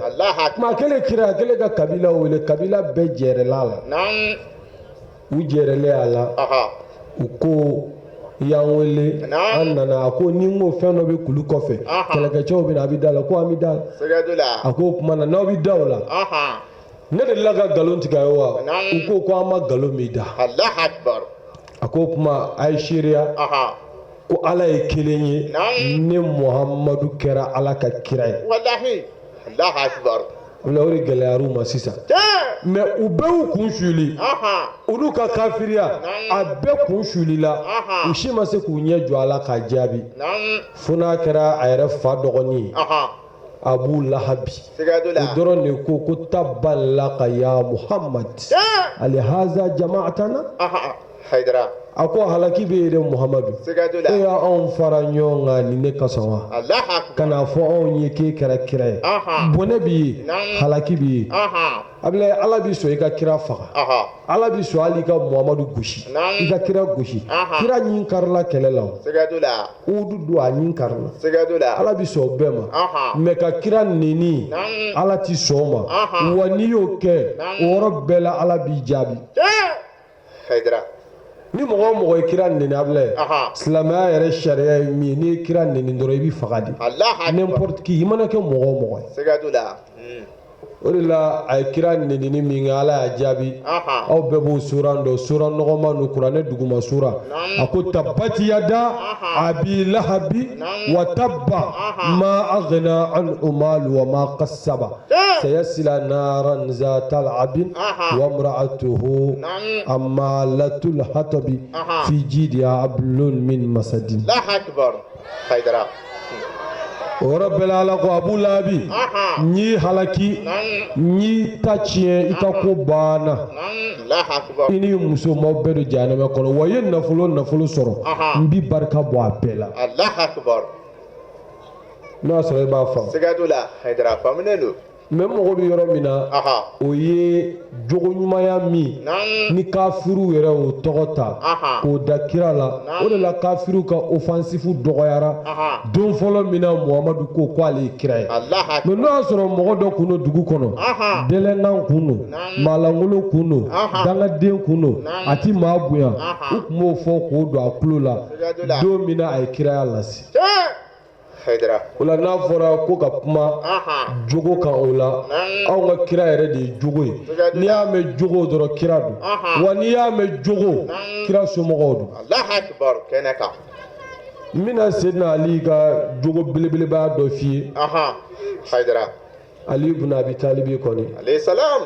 Tuma kelen kira a kɛlen ka kabila wele, kabila bɛɛ jɛrɛla a la. U jɛrɛlen a la, u ko i y'an wele, an nana. A ko ni n ko fɛn dɔ bɛ kulu kɔfɛ, kɛlɛkɛcɛw bɛ na, a bɛ da la. Ko an bɛ da la. A ko o tuma na n'aw bɛ da o la, ne delila ka nkalon tigɛ a ye wa? U ko ko an ma nkalon min da. A ko o tuma a ye seereya ko Ala ye kelen ye, ne Muhamadu kɛra Ala ka kira ye. Walahi, Alahu akibaru. O la o de gɛlɛyara u ma sisan. Mais u bɛɛ y'u kun suli, olu ka kafiriya a bɛɛ kun sulila, u si ma se k'u ɲɛ jɔ a la k'a jaabi, fo n'a kɛra a yɛrɛ fa dɔgɔnin ye, Abu Lahabi. O dɔrɔn de ko ko tabban laka ya Muhamad alihaza jama'atana. Hayidara. A ko halaki bɛ yen dɛ Muhamadu, e y'anw fara ɲɔgɔn kan nin de kosɔn wa? Ka n'a fɔ anw ye k'e kɛra kira ye, bɔnɛ b'i ye, halaki b'i ye. Abilayi, Ala b'i sɔn i ka kira faga, Ala b'i sɔn hali i ka Muhamadu gosi, i ka kira gosi. Kira ɲin karila kɛlɛ la, o Uhudu don a ɲin karila. Ala b'i sɔn o bɛɛ ma, mais ka kira neni, Ala ti sɔn o ma. Wa n'i y'o kɛ, o yɔrɔ bɛɛ la Ala b'i jaabi. Hayidara. Ni mɔgɔ o mɔgɔ ye kira neni, Abilayi, silamɛya yɛrɛ sariya ye min ye, n'i ye kira neni dɔrɔn i bɛ faga de. N'importe qui, i mana kɛ mɔgɔ o mɔgɔ ye. Siga t'o la. O de la a ye kira nenini min kɛ, Ala y'a jaabi. Aw bɛɛ b'o suran dɔn, suran nɔgɔman don, kuranɛ duguma sura. A ko tabati yada abi lahabi wa tabba ma aghna anhu malu wa ma kasaba. Sayasila naran zata lahabin wa imra'atuhu hammalatal hatabi fi jidiha hablum min masadin. O yɔrɔ bɛɛ la Ala ko Abu Lahabi, n y'i halaki, n y'i ta tiɲɛ, i ka ko banna, i n'i muso m'aw bɛɛ don jahanama kɔnɔ. Wa i ye nafolo nafolo sɔrɔ, n bi barika bɔ a bɛɛ la. N'o y'a sɔrɔ i b'a faamu. Siga t'o la, Hayidara, faamunen don. Mais n mago bɛ yɔrɔ min na, o ye jogo ɲumanya min ni kafiriw yɛrɛ y'o tɔgɔ ta k'o da kira la. O de la kafiriw ka offensive dɔgɔyara don fɔlɔ min na Muhamadu ko k'ale ye kira ye. Mais n'o y'a sɔrɔ mɔgɔ dɔ kun don dugu kɔnɔ, délinquant kun don, maalankolon kun don, dangaden kun don, a ti maa bonya, u tun b'o fɔ k'o don a tulo la don min na a ye kiraya lase. O la n'a fɔra ko ka kuma jogo kan, o la anw ka kira yɛrɛ de ye jogo ye. N'i y'a mɛn jogo dɔrɔn, kira don. Wa n'i y'a mɛn jogo, kira somɔgɔw don. N bɛna Seydina Ali ka jogo belebeleba dɔ f'i ye. Ali ibn Abi Talibi kɔni, alayhi salam,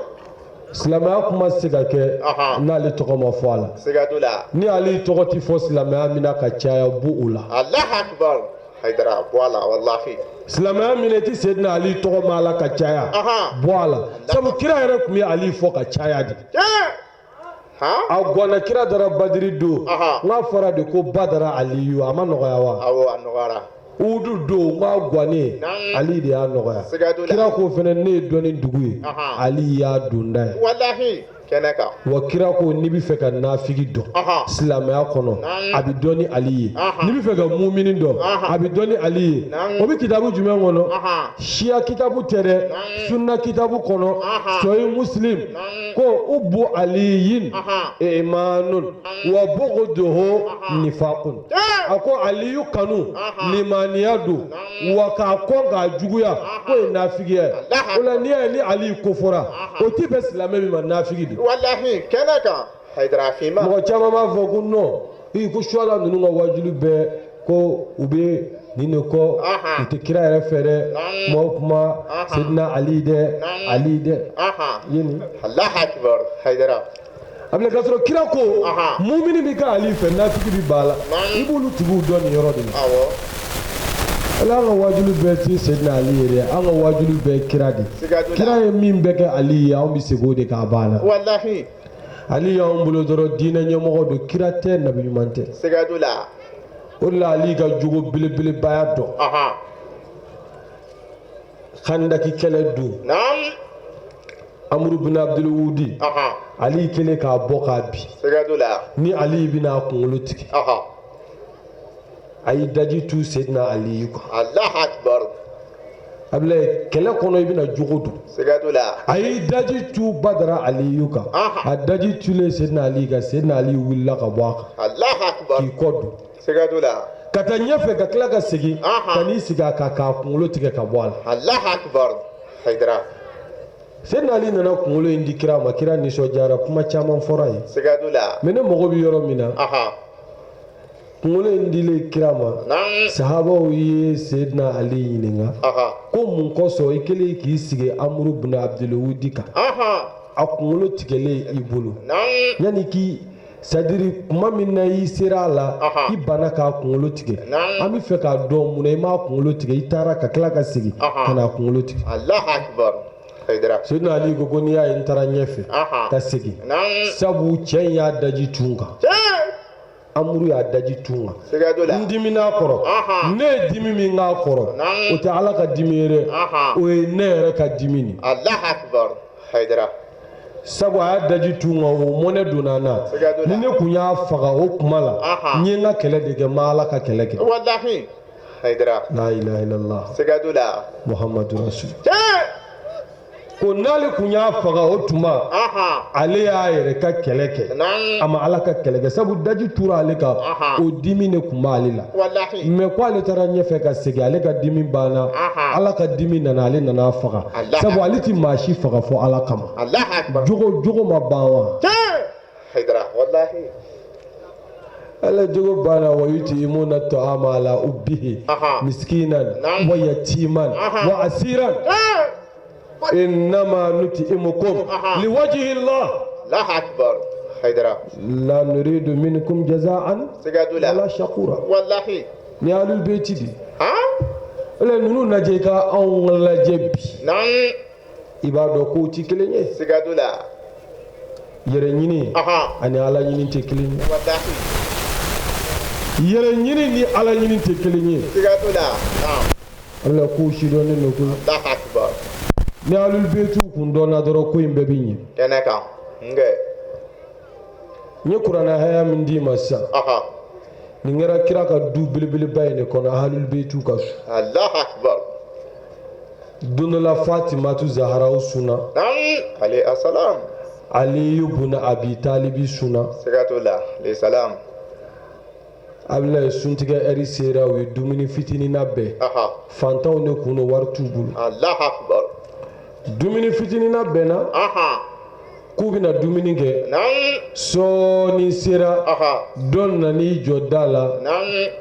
silamɛya kuma tɛ se ka kɛ n'ale tɔgɔ ma fɔ a la. Siga t'o la. Ni Ali tɔgɔ tɛ fɔ silamɛya min na ka caya, bɔ o la. Allahu akbar, Hayidara, bɔ a la walahi. Silamɛya min i tɛ Seydina Ali tɔgɔ mɛn a la ka caya, bɔ a la, sabu kira yɛrɛ tun bɛ Ali fɔ ka caya de. A gwanna kira dara Badiri don, n k'a fɔra de ko badara Aliyu, a ma nɔgɔya wa? Awɔ, a nɔgɔyara. Uhudu don, n k'a gwannen, Ali de y'a nɔgɔya. Kira ko fɛnɛ ne ye dɔnni dugu ye, Ali y'a donda ye. Walahi, kɛnɛ kan. Wa kira ko n'i bɛ fɛ ka nafigi dɔn silamɛya kɔnɔ, a bɛ dɔn ni Ali ye. N'i bɛ fɛ ka mumini dɔn, a bɛ dɔn ni Ali ye. O bɛ kitabu jumɛn kɔnɔ? Siya kitabu tɛ dɛ, sunna kitabu kɔnɔ, sɔyi muslim ko hubbu aliyin imanun wa buguduhu nifakun. A ko Aliyu kanu limaniya don, wa k'a kɔn k'a juguya k'o ye nafigiya ye. O la n'i y'a ye ni Ali kofɔra, o ti bɛn silamɛ min ma, nafigi don. Walahi, kɛnɛ kan, Hayidara finman. Mɔgɔ caman b'a fɔ ko non, i ko suwala ninnu ka wajulu bɛɛ ko u bɛ nin de kɔ, u tɛ kira yɛrɛ fɛ dɛ, kuma o kuma Seydina Ali dɛ, Ali dɛ, ye nin. Allahu akbar, Hayidara. A bɛna k'a sɔrɔ kira ko mumini bɛ kɛ Ali fɛ, nafigi bɛ ban a la. I b'olu tigiw dɔn nin yɔrɔ de la. Ala, an ka wajulu bɛɛ tɛ Seydina Ali ye dɛ, an ka wajulu bɛɛ ye kira de. Kira ye min bɛɛ kɛ Ali ye, anw bɛ segin o de kan, a banna. Walahi. Ali y'anw bolo dɔrɔn diinɛ ɲɛmɔgɔ don, kira tɛ, nabi ɲuman tɛ. Siga t'o la. O de la Ali ka jogo belebelebaya dɔn. Kandaki kɛlɛ don. Amuru bin Abdul Wudi. Ali kɛlen k'a bɔ k'a bin. Siga t'o la. Ni Ali bɛna a kunkolo tigɛ. A y'i daji tu Seydina Ali kan. Alahu akibaru. Abilaye, kɛlɛ kɔnɔ i bɛna jogo don. Siga t'o la. A y'i daji tu Badara Aliyu kan. A daji tulen Seydina Ali kan, Seydina Ali wulila ka bɔ a kan. Alahu akibaru. K'i kɔ don. Siga t'o la. Ka taa ɲɛfɛ ka tila ka segin. Ka n'i sigi a kan k'a kunkolo tigɛ ka bɔ a la. Alahu akibaru. Hayidara. Seydina Ali nana kunkolo in di kira ma, kira nisɔndiyara, kuma caman fɔra yen. Siga t'o la. Mais ne mago bɛ yɔrɔ min na. Kunkolo in dilen kira ma, sahabaw ye Seydina Ali ɲininka ko mun kosɔn i kɛlen k'i sigi Amuru bin Abdulwudi kan, a kunkolo tigɛlen i bolo, yanni k'i c'est-à-dire tuma min na i sera a la, i banna k'a kunkolo tigɛ, an bɛ fɛ k'a dɔn mun na i m'a kunkolo tigɛ, i taara ka tila ka segin ka n'a kunkolo tigɛ. Alahu akibaru. Seydina Ali ko ko n'i y'a ye n taara ɲɛfɛ ka segin, sabu cɛ in y'a daji tu n kan. Amuru y'a daji tu n kan, n dimina a kɔrɔ, ne ye dimi min k'a kɔrɔ, o tɛ Ala ka dimi ye dɛ, o ye ne yɛrɛ ka dimi de. Alahu akibaru. Hayidara. Sabu a y'a daji tu n kan, o mɔnɛ donna n na. Ni ne kun y'a faga o kuma la, n ye n ka kɛlɛ de kɛ, n ma Ala ka kɛlɛ kɛ. Walahi. Hayidara. La ilaha illallah. Siga t'o la. Muhammadu rasul. Ko n'ale kun y'a faga o tuma, ale y'a yɛrɛ ka kɛlɛ kɛ, a ma Ala ka kɛlɛ kɛ, sabu daji tura ale kan, o dimi de kun b'ale la. Mais ko ale taara ɲɛfɛ ka segin, ale ka dimi banna, Ala ka dimi nana, ale nana a faga, sabu ale ti maa si faga fo Ala kama. Jogo jogo ma ban wa? Ala jogo banna. Wa yut'imuna ta'ama ala hubbihi miskinan wa yatiman wa asiran innama nut'imukum liwajhi Allah. Allahu akbar. Haidara. La nuridu minkum jazaan wala shakura. Wallahi. Ni ahlul beyti di. Ala ninnu lajɛ i ka anw lajɛ bi. Naam. I b'a dɔn kow ti kelen ye. Siga t'o la. Yɛrɛ ɲini ani Ala ɲini tɛ kelen ye. Wallahi. Yɛrɛ ɲini ni Ala ɲini tɛ kelen ye. Siga t'o la. Naam. Ala kow sidɔnnen don koyi. Allahu akbar. Ni ahlul beytiw kun dɔnna dɔrɔn, ko in bɛɛ bɛ ɲɛ. Kɛnɛ kan. Nkɛ. N ye kuranɛ haya min d'i ma sisan. Nin kɛra kira ka du belebeleba in de kɔnɔ, ahlul beytiw ka so. Allahu akbar. Don dɔ la Fatimatu Zaharaw sunna. Naam. Alayhi salam. Aliyu bun Abi Talibi sunna. Siga t'o la. Alayhi salam. Abulaye, suntigɛ ɛri sera, u ye dumuni fitinin labɛn. Fantanw de kun don, wari t'u bolo. Allahu akbar. Dumuni fitinin labɛnna. K'u bɛna dumuni kɛ. Sɔɔni sera, dɔ nan'i jɔ da la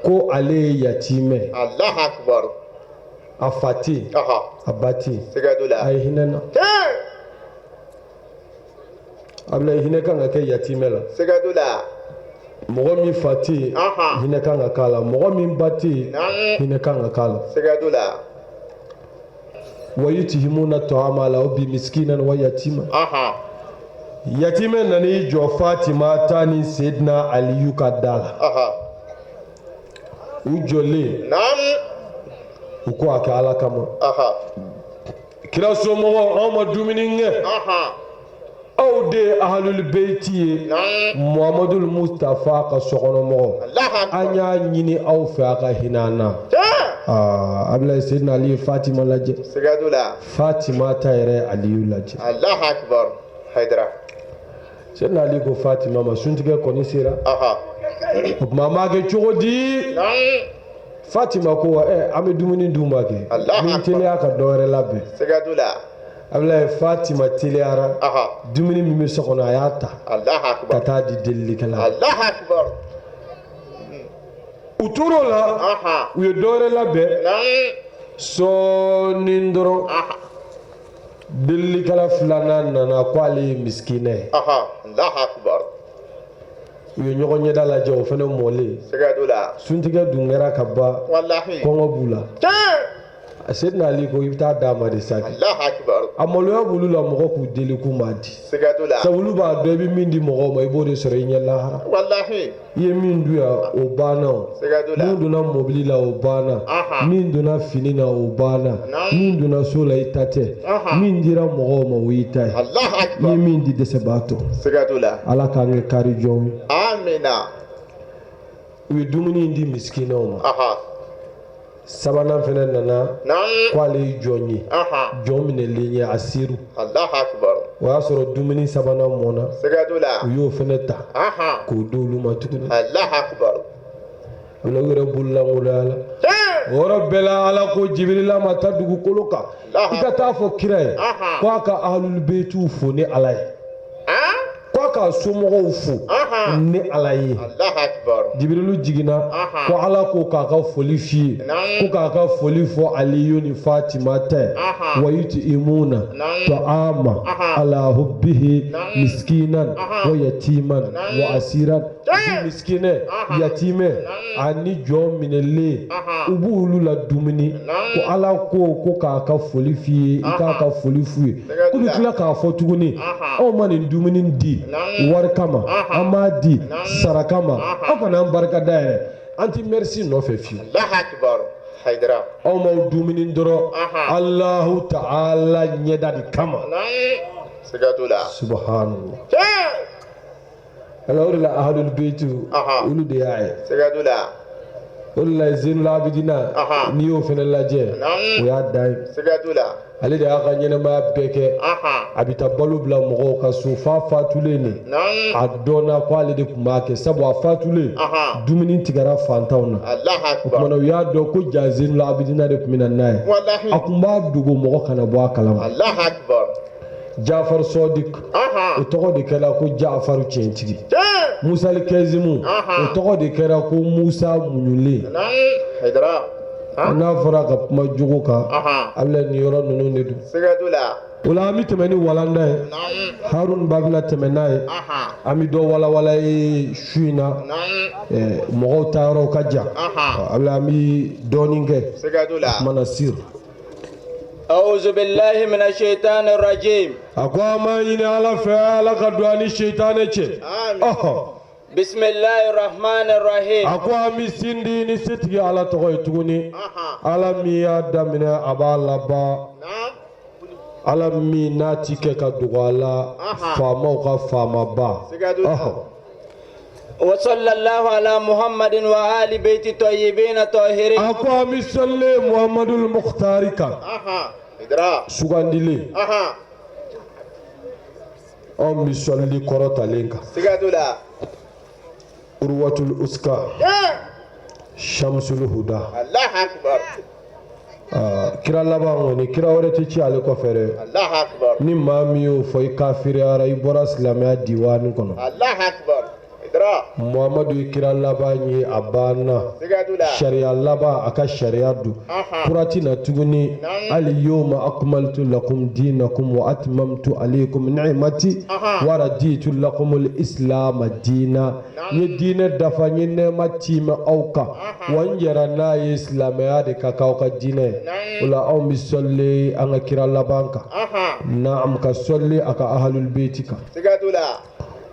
ko ale ye yatimɛ. Allahu akbar. A fa tɛ yen, a ba tɛ yen. Siga t'o la. A ye hinɛ na. Abulaye, hinɛ kan ka kɛ yatimɛ la. Siga t'o la. Mɔgɔ min fa tɛ yen, hinɛ kan ka k'a la. Mɔgɔ min ba tɛ yen, hinɛ kan ka k'a la. Siga t'o la. Wa yut'imuna ta'ama ala hubbihi miskinan wa yatima. Yatimɛ nan'i jɔ Fatima ta ni Seydina Aliyu ka da la. U jɔlen, u ko a kɛ Ala kama. Kira somɔgɔw, anw ma dumuni kɛ. Aw de ye ahlul beyti ye, Muhamadul Mustafa ka sokɔnɔmɔgɔw, an y'a ɲini aw fɛ a ka hinɛ an na. Abulaye, Seydina Ali ye Fatima lajɛ. Siga t'o la. Fatima ta yɛrɛ Aliyu lajɛ. Allahu akbar. Haidara. Seydina Ali ko Fatima ma, suntigɛ kɔni sera. O tuma an b'a kɛ cogo di? Fatima ko an bɛ dumuni d'u ma kɛ. N bɛ teliya ka dɔ wɛrɛ labɛn. Siga t'o la. Abulaye, Fatima teliyara, dumuni min bɛ so kɔnɔ a y'a ta ka taa di delilikɛla ma. Allahu akbar. U tor'o la, u ye dɔ wɛrɛ labɛn. Sɔɔni dɔrɔn, delilikɛla filanan nana ko ale ye misikinɛ ye. Allahu akbar. U ye ɲɔgɔn ɲɛda lajɛ, o fana mɔlen. Siga t'o la. Suntigɛ dun kɛra ka ban. Walahi. Kɔngɔ b'u la. Seydina Ali ko i bɛ taa d'a ma de sa. Allahu akbar. A maloya b'olu la mɔgɔ k'u deli k'u m'a di. Siga t'o la. Sabu olu b'a dɔn i bɛ min di mɔgɔw ma i b'o de sɔrɔ i ɲɛ lahara. Walahi. I ye min dun yan o banna o. Siga t'o la. Min donna mobili la o banna. Aha. Min donna fini na o banna. Naam. Min donna so la i ta tɛ. Aha. Min dira mɔgɔw ma o y'i ta ye. Allahu I ye akbar. min di dɛsɛbaatɔ. Siga t'o la. Ala k'an kɛ kari jɔnw ye. Amina. U ye dumuni in di misikinɛw ma. Aha. Sabanan fana nana Naam. ko ale ye jɔn ye. Aha. Jɔn minɛlen ye asiru. Allahu akbar. O y'a sɔrɔ dumuni sabanan mɔna. Siga t'o la. U y'o fana ta Aha. k'o d'olu ma tuguni. Allahu akbar. O la u yɛrɛ bololankolonya la. Tiɲɛ. O yɔrɔ bɛɛ la Ala ko Jibirila ma taa dugukolo kan. Allahu I ka taa fɔ kira ye Aha. ko a ka ahlul beyitiw fo ni Ala ye. Han? Ko a k'a somɔgɔw fo Aha. ni Ala ye. Allahu akbar. Jibirilu jiginna Aha. ko Ala ko k'a ka foli f'i ye. Naam. Ko k'a ka foli fɔ Aliyu ni Fatima ta ye. Aha. Wa yut'imuna Naam. ta'ama Aha. ala hubbihi Naam. miskinan Aha. wa yatiman Naam. wa asiran. Tiɲɛ. Miskinɛ, Aha. yatimɛ Naam. ani jɔn minɛlen Aha. u b'olu la dumuni. Naam. Ko Ala ko k'a ka foli f'i ye i k'a ka foli f'u ye. Siga K'u bɛ t'o la. tila k'a fɔ tuguni Aha. anw ma nin dumuni di Naam. wari kama Aha. an b'a di Naam. sara kama Aha. aw kana an barika da yɛrɛ an ti merci nɔfɛ fiyewu. Allahu akbar. Haidara. Aw m'aw dumuni dɔrɔn Aha. Alahu ta'ala ɲɛda de kama. Naam. Siga t'o la. Subhanallah. Tiɲɛ. Ala o de la ahlul beytu Aha. olu de y'a ye. Siga t'o la. O de la Zenul Abidina Aha. n'i y'o fana lajɛ Naam. o y'a dan ye. Siga t'o la. Ale de y'a ka ɲɛnamaya bɛɛ kɛ. Aha. A bɛ taa balo bila mɔgɔw ka so f'a fatulen de. Naam. A dɔnna ko ale de tun b'a kɛ sabu a fatulen Aha. dumuni tigɛra fantanw na. Allahu O tuma akbar. na u y'a dɔn ko ja Zenul Abidina de tun bɛ na n'a ye. Walahi. A tun b'a dogo mɔgɔ kana bɔ a kalama. Allahu akbar. Jafar Sɔdik Aha. o tɔgɔ de kɛra ko Jafaru tiɲɛtigi. Tiɲɛ. Musali Kɛzimu Aha. o tɔgɔ de kɛra ko Musa muɲulen. Naam. Haidara. Han? N'a fɔra ka kuma jogo kan Aha. a bɛna nin yɔrɔ ninnu de don. Siga t'o la. O la an bɛ tɛmɛ ni walanda ye. Naam. Harun ba bɛna tɛmɛ n'a ye. Aha. An bɛ dɔ walawala ye su in na. Naam. Mɔgɔw ta yɔrɔw ka jan. Aha. A bɛna an bɛ dɔɔnin kɛ. Siga t'o la. Kumana sir. أعوذ بالله من الشيطان الرجيم A ko an b'a ɲini Ala fɛ Ala ka don an ni setanɛ cɛ. Amin. Ɔhɔ. بسم الله الرحمن الرحيم A ko an bɛ sindi ni setigi Ala tɔgɔ ye tuguni. Aha. Ala min y'a daminɛ a b'a laban. Naam. Ala min n'a ti kɛ ka dogo a la Aha. faamaw ka faamaba. Siga t'o la. Ɔhɔ. وصلى الله على محمد وآل بيت الطيبين الطاهرين A ko an bɛ sɔli Muhamadul Mukhtari kan. Aha. Haidara. Sugandilen. Aha. Anw bɛ sɔli kɔrɔtalen kan. Siga t'o la. Urwatul Uska. Tiɲɛ. Shamsul Huda. Allahu akbar. Aa, kira laban kɔni kira wɛrɛ tɛ ci ale kɔfɛ dɛ. Allahu akbar. Ni maa min y'o fɔ i kafiriyara i bɔra silamɛya diwani kɔnɔ. Allahu akbar. Haidara. Muhamadu ye kira laban ye a banna. Siga t'o la. Sariya laban a ka sariya don. Aha. Kura ti na tuguni. Naam. Al yawma akmaltu lakum dinakum wa atmamtu alaykum ni'mati Aha. wa raditu lakum al-islam diina. N ye diinɛ dafa n ye nɛɛma tiimɛ aw kan. Wa n jɛra n'a ye silamɛya de ka k'aw ka diinɛ ye. Naam. O la anw bɛ sɔli an ka kira laban kan. Aha. Naam ka sɔli a ka ahalul beyti kan. Siga t'o la.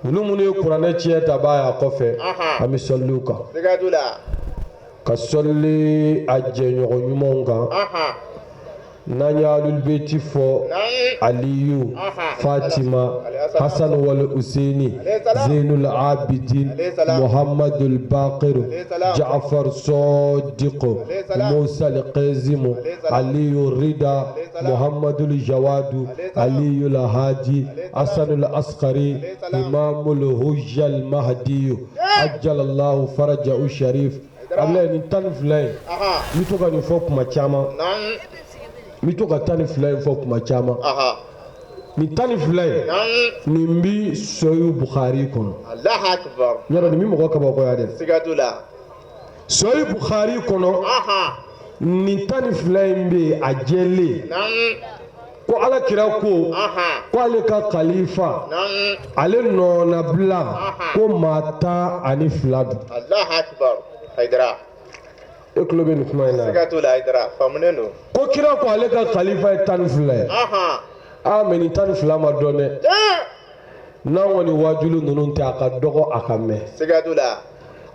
Olu minnu ye kuranɛ tiɲɛ ta b'a y'a kɔfɛ Aha. an bɛ sɔli u kan. Siga t'o la. Ka sɔli a jɛɲɔgɔn ɲumanw kan. Aha. N'an ye ahalul beyti fɔ Naam. Aliyu Aha. Fatima Alayhi salam. Hasan wal Husaini Alayhi salam. Zainul Abidin Alayhi salam. Muhammadul Baqir Alayhi salam. Ja'far Sadiq Alayhi salam. Musa al-Qasim Alayhi salam. Aliyu Rida Alayhi salam. Muhammadul Jawadu Alayhi salam. Aliyul Hadi Alayhi salam. Hasanul Askari Alayhi salam. Imamul Hujja al-Mahdi Ajjalallahu farajahu sharif. Abulaye nin 12 in Aha. n bɛ to ka nin fɔ kuma caman. Naam. N bɛ to ka 12 in fɔ kuma caman. Aha. Nin 12 in Naam. nin bi Sɔyu Bukhari kɔnɔ. Allahu akbar. Yɔrɔ nin bi mɔgɔ kabakoya dɛ. Siga t'o la. Sɔyu Bukhari kɔnɔ Aha. nin 12 in bɛ yen a jɛlen Naam. ko Ala kira ko Aha. ko ale ka kalifa Naam. ale nɔnabila ko maa 12 don. Allahu akbar. Haidara. E tulo bɛ nin kuma in na? Siga t'o la, Hayidara, faamunen don. Ko kira ko ale ka kalifa ye 12 ye. Aa, mais nin 12 ma dɔn dɛ. N'an kɔni waajuli ninnu tɛ, a ka dɔgɔ a ka mɛn. Siga t'o la.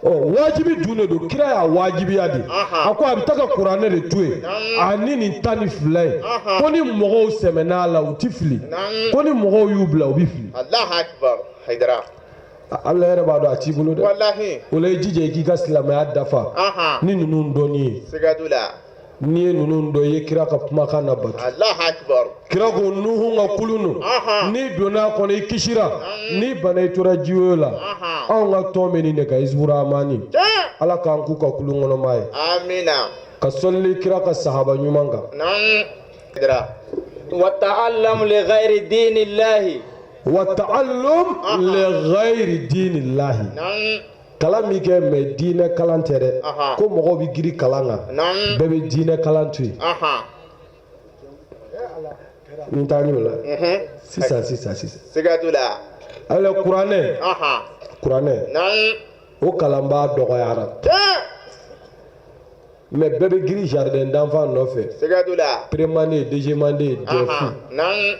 Ɔ, wajibi dun de don, kira y'a wajibiya de. A ko a bɛ taa ka kuranɛ de to yen ani nin 12 ye, ko ni mɔgɔw sɛmɛn'a la, u ti fili, ko ni mɔgɔw y'u bila, u bɛ fili. Allahu akbar, Hayidara. Ala yɛrɛ b'a dɔn a t'i bolo dɛ. Walahi. O la, i jija i k'i ka silamɛya dafa ni ninnu dɔnni ye. Siga t'o la. N'i ye ninnu dɔn, i ye kira ka kumakan labato. Allahu akbar. Kira ko Nuhu ka kulun don, n'i donna a kɔnɔ, i kisira, n'i banna, i tora jiwoyo la. Anw ka tɔn bɛ nin de kan, Hizburamani. Ala k'an k'u ka kulun kɔnɔmaa ye. Amina. Ka sɔlili kira ka sahaba ɲuman kan. Naam, Hayidara. Wa ta'allamu li ghayri dinillahi. Wa ta'allum li ghayri dinillahi. Kalan min kɛ, mais diinɛ kalan tɛ dɛ. Ko mɔgɔw bɛ giri kalan kan, bɛɛ bɛ diinɛ kalan to yen. N taa ɲɛ o la sisan sisan sisan. Siga t'o la. Ala kuranɛ, kuranɛ o kalanbaa dɔgɔyara, mais bɛɛ bɛ giri jardin d'enfant nɔfɛ. Siga t'o la. Première année, deuxième année, DEF,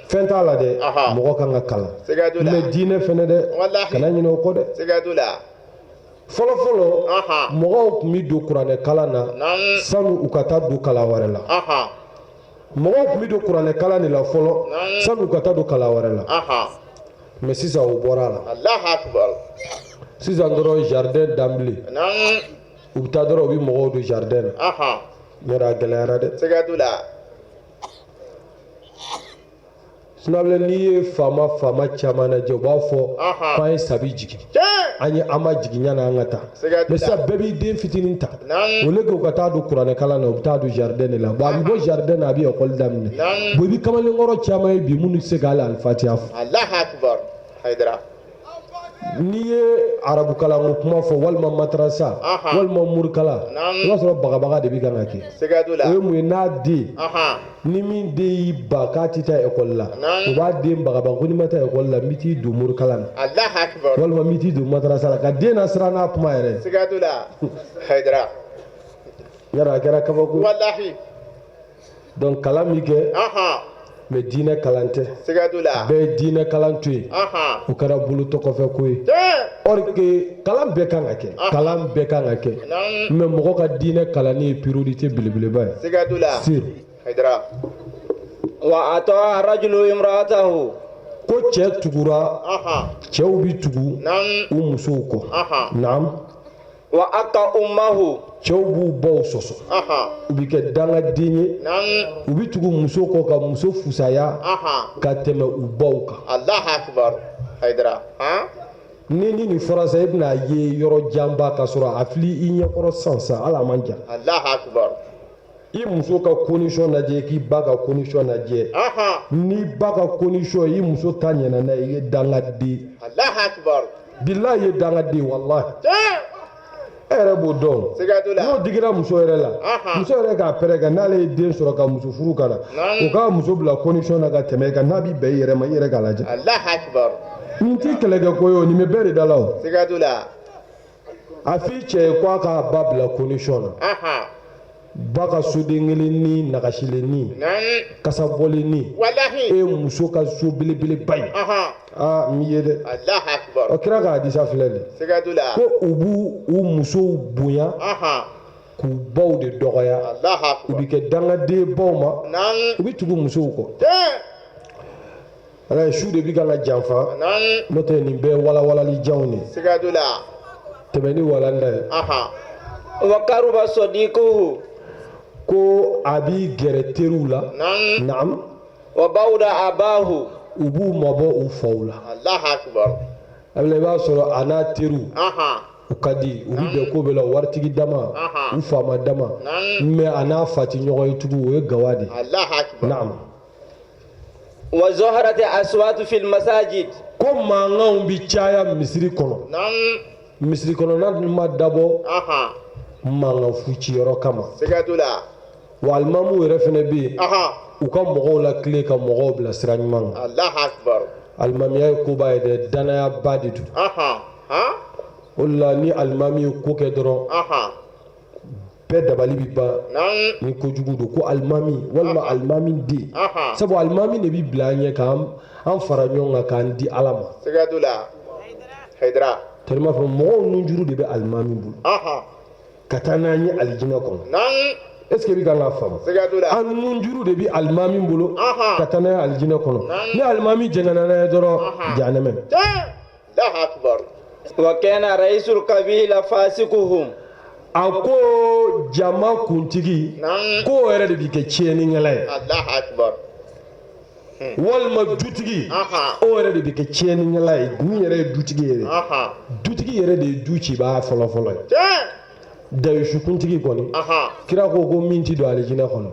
fɛn t'a la dɛ. Mɔgɔ kan ka kalan, Siga t'o la. mais diinɛ fɛnɛ dɛ. Walahi. Kana ɲinɛ o kɔ dɛ. Siga t'o la. Fɔlɔ fɔlɔ, mɔgɔw tun bɛ don kuranɛ kalan na sanu u ka taa don kalan wɛrɛ la. Mɔgɔw tun bɛ don kuranɛ kalan de la fɔlɔ sanu u ka taa don kalan wɛrɛ la, mais sisan o bɔra a la. Allahu akbar. Sisan dɔrɔn, jardin d'emblée, u bɛ taa dɔrɔn, u bɛ mɔgɔw don jardin na. Yɔrɔ a gɛlɛyara dɛ. Siga t'o la. Sinabila, n'i ye faama faama caman lajɛ, u b'a fɔ k'an ye sabi jigin, an ye an ma jigin yanni an ka taa. Siga t'o mais la. Sisan bɛɛ b'i den fitinin ta, au lieu que u ka taa don kuranɛ kalan na, u bɛ taa don jardin de la. Bon, a bɛ bɔ jardin na, a bɛ école daminɛ. Bon, i bɛ kamalenkɔrɔ caman ye bi minnu tɛ se k'ale alifatiya fɔ. Allahu akbar, Hayidara. N'i ye arabu kalanko kuma fɔ, walima matarasa, walima murukala, i b'a sɔrɔ bagabaga de bɛ kan ka kɛ. Siga t'o la. O ye mun ye? N'a den ni min den y'i ban k'a tɛ taa ekɔli la, u b'a den bagabaga ko n'i ma taa ekɔli la, n bɛ t'i don murukala na, Allahu akbar. walima n bɛ t'i don matarasa la, ka den nasiran n'a kuma yɛrɛ. Siga t'o la, Hayidara. Yarɔ, a kɛra kabako ye. Walahi. Donc kalan min kɛ, mais diinɛ kalan tɛ. Siga t'o la. Bɛɛ ye diinɛ kalan to yen, o kɛra bolo tɔgɔfɛ ko ye. Or que kalan bɛɛ kan ka kɛ, kalan bɛɛ kan ka kɛ, mais mɔgɔ ka diinɛ kalanni ye priorité belebeleba ye. Siga t'o la. Sir. Hayidara. Wa ata'a rajulu imra'atahu. Ko cɛ tugura, cɛw bi tugu u musow kɔ. Naam. Wa aka ummahu. Cɛw b'u baw sɔsɔ, u bi kɛ dangaden ye, u bi tugu muso kɔ ka muso fusaya ka tɛmɛ u baw kan. Allahu akbar, Hayidara. Ni nin fɔra sa, i bɛna ye yɔrɔ janba ka sɔrɔ a fili i ɲɛkɔrɔ sisan sisan, hali a man jan. Allahu akbar. I muso ka condition lajɛ, k'i ba ka condition lajɛ. N'i ba ka condition, i muso ta ɲɛna n'a ye, i ye dangaden. Allahu akbar. Bilahi, i ye dangaden, walahi. E yɛrɛ b'o dɔn. Siga t'o la. N'o digira muso yɛrɛ la, muso yɛrɛ k'a pɛrɛn kan, n'ale ye den sɔrɔ ka muso furu ka na, o k'a muso bila condition na ka tɛmɛ e kan, n'a b'i bɛn i yɛrɛ ma, i yɛrɛ k'a lajɛ. Allahu akbar. Nin t'i kɛlɛkɛ ko ye o, nin bɛ bɛɛ de da la o. Siga t'o la. A f'i cɛ ye ko a k'a ba bila condition na. Ba ka soden kelen ni nagasilen ni kasabɔlen ni e ye muso ka so belebeleba ye, aa, n ye dɛ. Allahu akbar. Ɔ, kira ka hadisa filɛ nin. Siga t'o la. Ko u b'u u musow bonya k'u baw de dɔgɔya. Allahu U akbar. bɛ kɛ dangaden baw ma, u bɛ tugu musow kɔ. Ala ye su de bi kan ka janfa, n'o tɛ nin bɛɛ walawalali janw de. Siga t'o la. Tɛmɛ ni walanda ye. Wa karuba sadiquhu. Ko a b'i gɛrɛ teriw la. Naam. Wa bawda abahu. U b'u mabɔ u faw la. Allahu akbar. Abila, i b'a sɔrɔ a n'a teriw, u ka di, u bɛ bɛn ko bɛɛ la, waritigi dama, u faama dama, mais a n'a fa ti ɲɔgɔn ye tugun, o ye gawa de ye. Allahu akbar. Naam. Wa zaharati aswatu fil masajid. Ko mankanw bi caya misiri kɔnɔ. Misiri kɔnɔna ma dabɔ mankan fu ciyɔrɔ kama. Siga t'o la. Wa alimamuw yɛrɛ fɛnɛ bɛ yen, u ka mɔgɔw lakile ka mɔgɔw bila sira ɲuman kan. Allahu akbar. Alimamiya ye koba ye dɛ, danayaba de don. O de la, ni alimami ye ko kɛ dɔrɔn, Bɛɛ dabali bi ban ni kojugu don ko alimami walima alimami den, sabu alimami de bi bila an ɲɛ k'an an fara ɲɔgɔn kan k'an di Ala ma. Siga t'o la, Hayidara. Tellement fɔ mɔgɔw nunjuru de bɛ alimami bolo ka taa n'an ye alijinɛ kɔnɔ. Est ce que i bɛ kan k'a faamu? Siga t'o la. An nunjuru de bɛ alimami bolo ka taa n'a ye alijinɛ kɔnɔ. Ni alimami jɛngɛnna n'a ye dɔrɔn, jahanɛmɛ. Allahu akbar. Wa kana raisul kabila fasikuhum. A ko jama kuntigi, k'o yɛrɛ de bi kɛ tiɲɛnikɛla ye. Allahu akbar. Walima dutigi, o yɛrɛ de bɛ kɛ tiɲɛnikɛla ye. Min yɛrɛ ye dutigi yɛrɛ, dutigi yɛrɛ de ye du cibaa fɔlɔfɔlɔ ye. Dayusu kuntigi kɔni, kira ko min ti don alijinɛ kɔnɔ,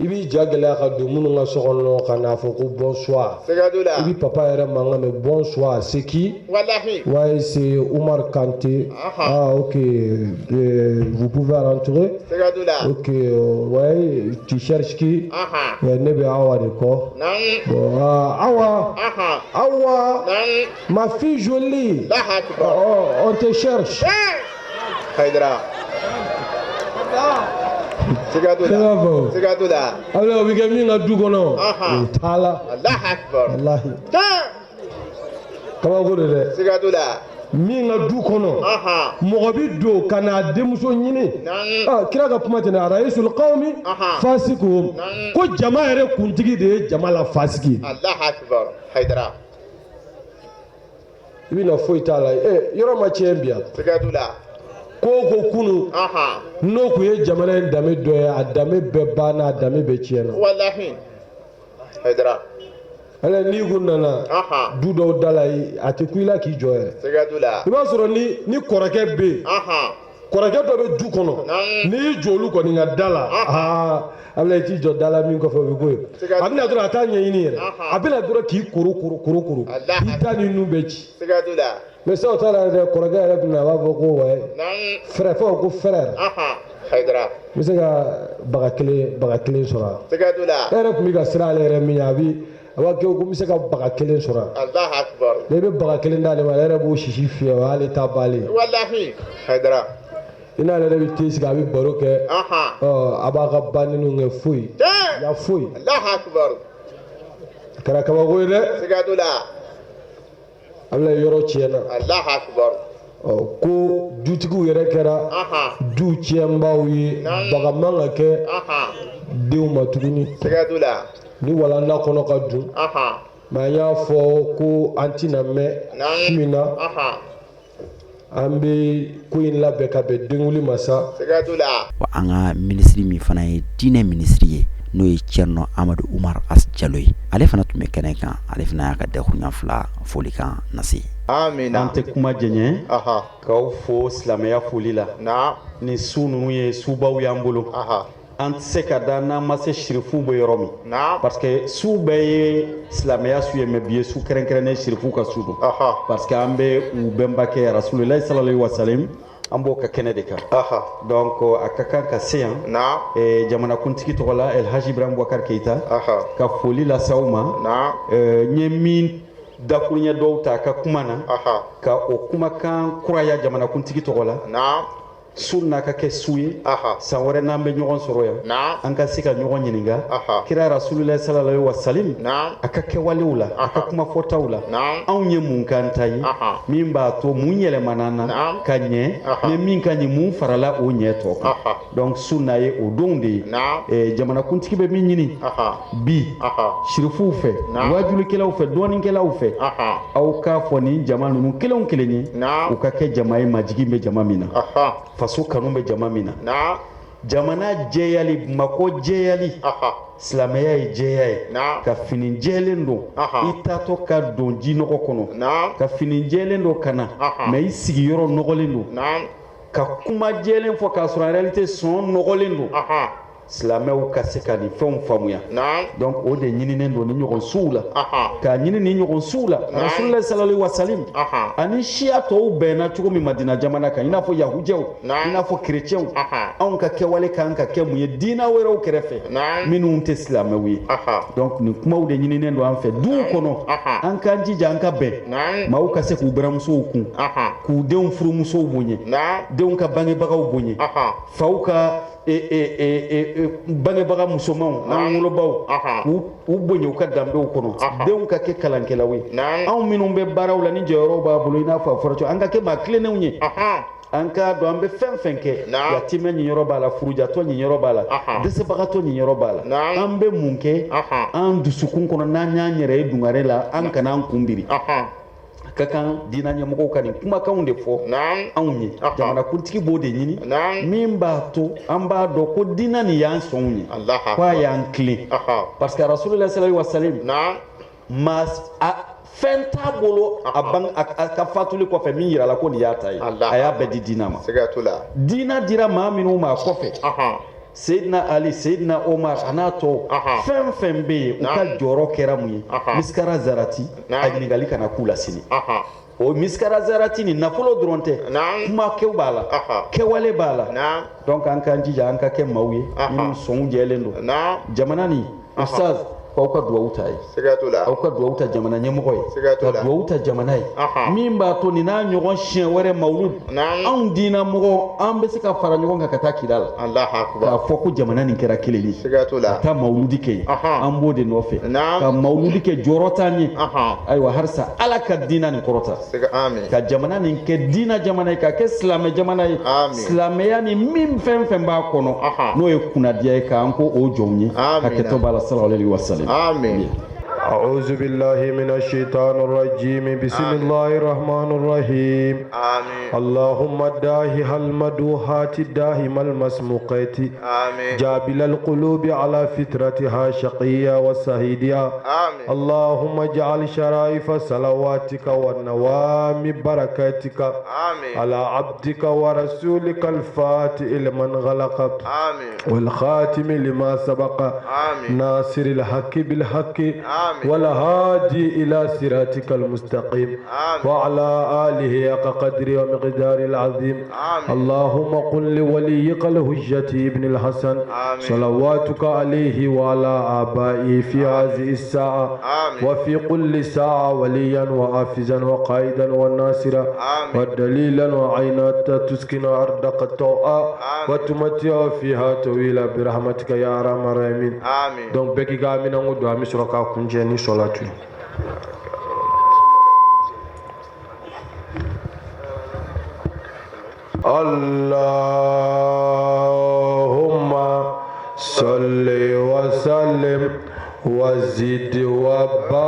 i b'i ja gɛlɛya ka don minnu ka so kɔnɔ ka n'a fɔ ko bonsoir, i bɛ papa yɛrɛ mankan mɛn, bonsoir, c'est qui? Wallahi. Ouais, c'est Oumar Kanté. Ah, ok, vous pouvez rentrer. Ok, ouais, tu cherches qui? Ouais, ne bɛ Awa de kɔ. Bon, ah, Awa, Awa, ma fille jolie. Oh, on te cherche. Hayidara. Siga t'o la. Siga t'o la. Alors, o bɛ kɛ min ka du kɔnɔ, o t'a la. Allahu akbar. Walahi. Kabako de dɛ. Siga t'o la. Min ka du kɔnɔ, mɔgɔ bɛ don ka n'a denmuso ɲini. Kira ka kuma tɛ raisul qawmi fasikuhum, ko jama yɛrɛ kuntigi de ye jama la fasigi ye. Allahu akbar. Hayidara. I bɛ na foyi t'a la, yɔrɔ ma tiɲɛ bi yan. Siga t'o la. Ko ko kunu n'o tun ye jamana in danbe dɔ ye, a danbe bɛɛ banna, a danbe bɛɛ tiɲɛna. Walahi. Hayidara. Ala n'i kun nana du dɔw da la, a tɛ ku i la k'i jɔ yɛrɛ. Siga t'o la. I b'a sɔrɔ ni kɔrɔkɛ bɛ yen, kɔrɔkɛ dɔ bɛ du kɔnɔ, n'i y'i jɔ olu kɔni ka da la, aa Abulayi, i t'i jɔ da la min kɔfɛ, o bɛ ko ye. A bɛna dɔrɔn, a t'a ɲɛɲini yɛrɛ, a bɛna dɔrɔn k'i koro koro koro koro, i da ni nun bɛ ci. Siga t'o la. Mais sisan o t'a la dɛ, kɔrɔkɛ yɛrɛ bɛna, a b'a fɔ ko wɛ frère, fɔ ko frère. Hayidara. N bɛ se ka baga kelen sɔrɔ wa? Siga t'o la. E yɛrɛ tun bɛ ka siran ale yɛrɛ min ɲɛ, a bɛ a b'a kɛ ko n bɛ se ka baga kelen sɔrɔ wa? Allahu akbar. I bɛ baga kelen d'ale ma, ale yɛrɛ b'o sisi fiyɛ, o y'ale ta bannen. Walahi. Hayidara. I n'ale yɛrɛ bɛ te sigi, a bɛ baro kɛ. Ɔ, a b'a ka banniw kɛ, foyi. Ya foyi. Allahu akbar. A kɛra kabako ye dɛ. Siga t'o la. A bɛna yɔrɔ tiɲɛna. Allahu akbar. Ɔ, ko dutigiw yɛrɛ kɛra du tiɲɛnbaaw ye, baga man ka kɛ denw ma tuguni. Siga t'o la. Ni walanda kɔnɔ ka dun. Mais an y'a fɔ ko an tɛna mɛn su in na. An bɛ ko in labɛn ka bɛn denkunli ma sa. Siga t'o la. Wa an ka minisiri min fana ye diinɛ minisiri ye, n'o ye Thierno Amadou Oumar As Jalo ye, ale fana tun bɛ kɛnɛ kan, ale fana y'a ka dakuruɲa fila folikan lase. Amina. An tɛ kuma jɛɲɛ k'aw fo silamɛya foli la. Ni su ninnu ye subaw y'an bolo, an tɛ se ka da n'an ma se sirifuw bɛ yɔrɔ min, parce que su bɛɛ ye silamɛya su ye, mais bi ye su kɛrɛnkɛrɛnnen sirifuw ka su don, parce que an bɛ u bɛnbakɛ Rasulilayi sallallahu alaihi wasallam, an b'o ka kɛnɛ de kan. Donc a ka kan ka se yan jamanakuntigi tɔgɔ la, El Hadji Ibrahim Boubacar Keïta, ka foli lase aw ma. N ye min dakuruɲɛ dɔw ta a ka kuma na, ka o kumakan kuraya jamanakuntigi tɔgɔ la, su n'a ka kɛ su ye, san wɛrɛ n'an bɛ ɲɔgɔn sɔrɔ yan, an ka se ka ɲɔgɔn ɲininka kira Rasulilayi sallallahu alaihi wasallam, a ka kɛwalew la, a ka kuma fɔtaw la, anw ye mun k'an ta ye, min b'a to mun yɛlɛmana an na ka ɲɛ, ni min ka ɲi, mun farala o ɲɛ tɔ kan. Donc su n'a ye o donw de ye. Jamanakuntigi bɛ min ɲini bi sirifuw fɛ, wajulikɛlaw fɛ, dɔɔninkɛlaw fɛ, aw k'a fɔ nin jama ninnu kelen o kelen ye, u ka kɛ jama ye majigin bɛ jama min na, faso kanu bɛ jama min na, jamana jɛyali, Bamakɔ jɛyali, silamɛya ye jɛya ye, ka fini jɛlen don i taatɔ ka don jinɔgɔ kɔnɔ, ka fini jɛlen don ka na, mais i sigiyɔrɔ nɔgɔlen don, ka kuma jɛlen fɔ k'a sɔrɔ en réalité sɔn nɔgɔlen don. Silamɛw ka se ka nin fɛnw faamuya. Donc o de ɲininen don ni ɲɔgɔn suw la, k'a ɲini ni ɲɔgɔn suw la. Rasulullah sallallahu alaihi wasallam ani siya tɔw bɛnna cogo min Madina jamana kan, i n'a fɔ yahujɛw, i n'a fɔ kerecɛnw, anw ka kɛwale kan ka kɛ mun ye diina wɛrɛw kɛrɛfɛ minnu tɛ silamɛw ye? Donc nin kumaw de ɲininen don an fɛ duw kɔnɔ. An k'an jija an ka bɛn, maaw ka se k'u buramusow kun, k'u denw furumusow bonya, denw ka bangebagaw bonya, faw ka bangebaga musomanw n'an wolobaw k'u bonya u ka danbew kɔnɔ, denw ka kɛ kalankɛlaw ye. Anw minnu bɛ baaraw la ni jɔyɔrɔw b'a bolo, i n'a fɔ a fɔra cogo, an ka kɛ maa tilennenw ye. An k'a dɔn an bɛ fɛn fɛn kɛ, yatimɛ ɲinyɔrɔ b'a la, furujatɔ ɲinyɔrɔ b'a la, dɛsɛbagatɔ ɲinyɔrɔ b'a la. An bɛ mun kɛ an dusukun kɔnɔ n'an y'an yɛrɛ ye dungare la, an kana an kun biri. Ka kan diinɛ ɲɛmɔgɔw ka nin kumakanw de fɔ anw ye. Jamanakuntigi b'o de ɲini, min b'a to an b'a dɔn ko diinɛ nin y'an sɔnw ye, k'a y'an tilen, parce que Rasulullah sallallahu alaihi wasallam ma fɛn t'a bolo a ka fatuli kɔfɛ min yirala ko nin y'a ta ye, a y'a bɛɛ di diinɛ ma. Diinɛ dira maa minnu ma a kɔfɛ, Seydina Ali, Seydina Omar a n'a tɔw, fɛn fɛn bɛ yen, u ka jɔyɔrɔ kɛra mun ye? Miskara zarati a ɲininkali kana k'u la sini. O miskara zarati ni nafolo dɔrɔn tɛ, kumakɛw b'a la, kɛwale b'a la. Donc an k'an jija an ka kɛ maaw ye minnu sɔnw jɛlen don jamana ni. Ustaz, aw ka duwawu ta ye, aw ka duwawu ta jamana ɲɛmɔgɔ ye, ka duwawu ta jamana ye, min b'a to nin n'a ɲɔgɔn siɲɛ wɛrɛ mawulud, anw diinɛ mɔgɔw an bɛ se ka fara ɲɔgɔn kan ka taa Kidal, k'a fɔ ko jamana nin kɛra kelen ye, ka taa mawuludi kɛ yen. An b'o de nɔfɛ, ka mawuludi kɛ jɔyɔrɔ t'an ye. Ayiwa, halisa Ala ka diinɛ nin kɔrɔta, ka jamana nin kɛ diinɛ jamana ye, ka kɛ silamɛ jamana ye, silamɛya ni min fɛn fɛn b'a kɔnɔ n'o ye kunnadiya ye, k'an ko o jɔnw ye. Hakɛto b'a la, sallallahu alaihi wa sallam. آمين. أعوذ بالله من الشيطان الرجيم. بسم الله الرحمن الرحيم. آمين. اللهم داهي المدوحات داهم المسموقات. آمين. جابل القلوب على فترتها شقية وسهيدية. آمين. اللهم اجعل شرائف صلواتك والنوام بركاتك. آمين. على عبدك ورسولك الفاتح لمن غلق. آمين. والخاتم لما سبق. آمين. ناصر الحق بالحق. آمين. والهادي إلى صراطك المستقيم. آمين. وعلى آله حق قدره ومقداره العظيم. آمين. اللهم قل لوليك الحجة ابن الحسن. آمين. صلواتك عليه وعلى آبائه في هذه الساعة. آمين. وفي كل ساعة، وليا وحافظا وقائدا وناصرا. آمين. ودليلا وعينا تسكن أرضك طوعا. آمين. وتمتع فيها طويلا برحمتك يا أرحم الراحمين. آمين. Donc bɛɛ k'i ka aminanko don, an bɛ sɔrɔ k'a kuncɛ ni sɔlatu ye. اللهم صل وسلم وزد وبارك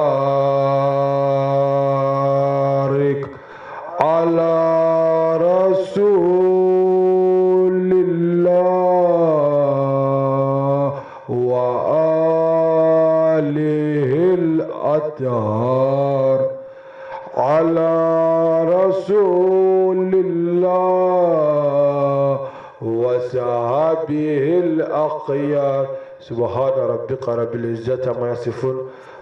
على رسول الله وآله الأطهار، على رسول الله وصحابه الأخيار. سبحان ربك رب العزة عما يصفون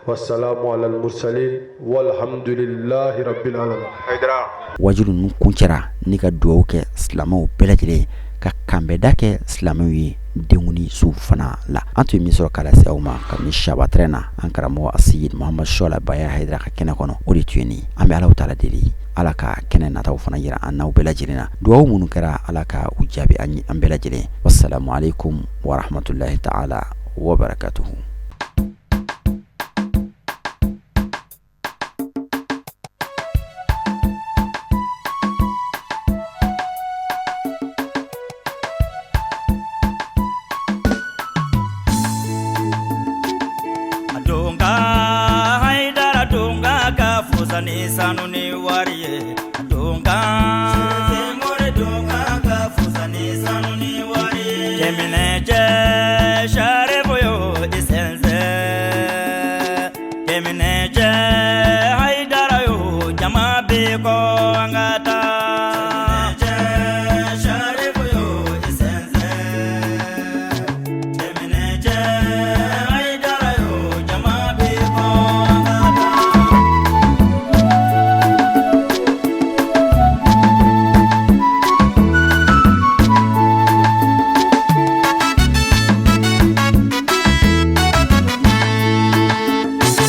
والسلام على المرسلين والحمد لله رب العالمين. Haidara. Wajulu ninnu kuncɛra ni ka dugawu kɛ silamɛw bɛɛ lajɛlen, ka kanbɛda kɛ silamɛw ye denkundi su fana la. An tun ye min sɔrɔ k'a lase aw ma kabini Sabatrɛn na, an karamɔgɔ Aseyid Muhamad Sɔla Baya Hayidara ka kɛnɛ kɔnɔ, o de tun ye nin. An bɛ Alahu taala deli, Ala ka kɛnɛ nataw fana yira an n'aw bɛɛ lajɛlen na. Dugawu minnu kɛra, Ala ka u jaabi an ye, an bɛɛ lajɛlen. Wassalamu alaikum warahmatullahi taala wabarakatuhu. Donga Haidara donga ka fusa ni sanu ni wari ye. Donga More donga ka fusa ni sanu ni wari ye. Jemine je share boyo isenze. Jemine je Haidara yo jama be ko anga.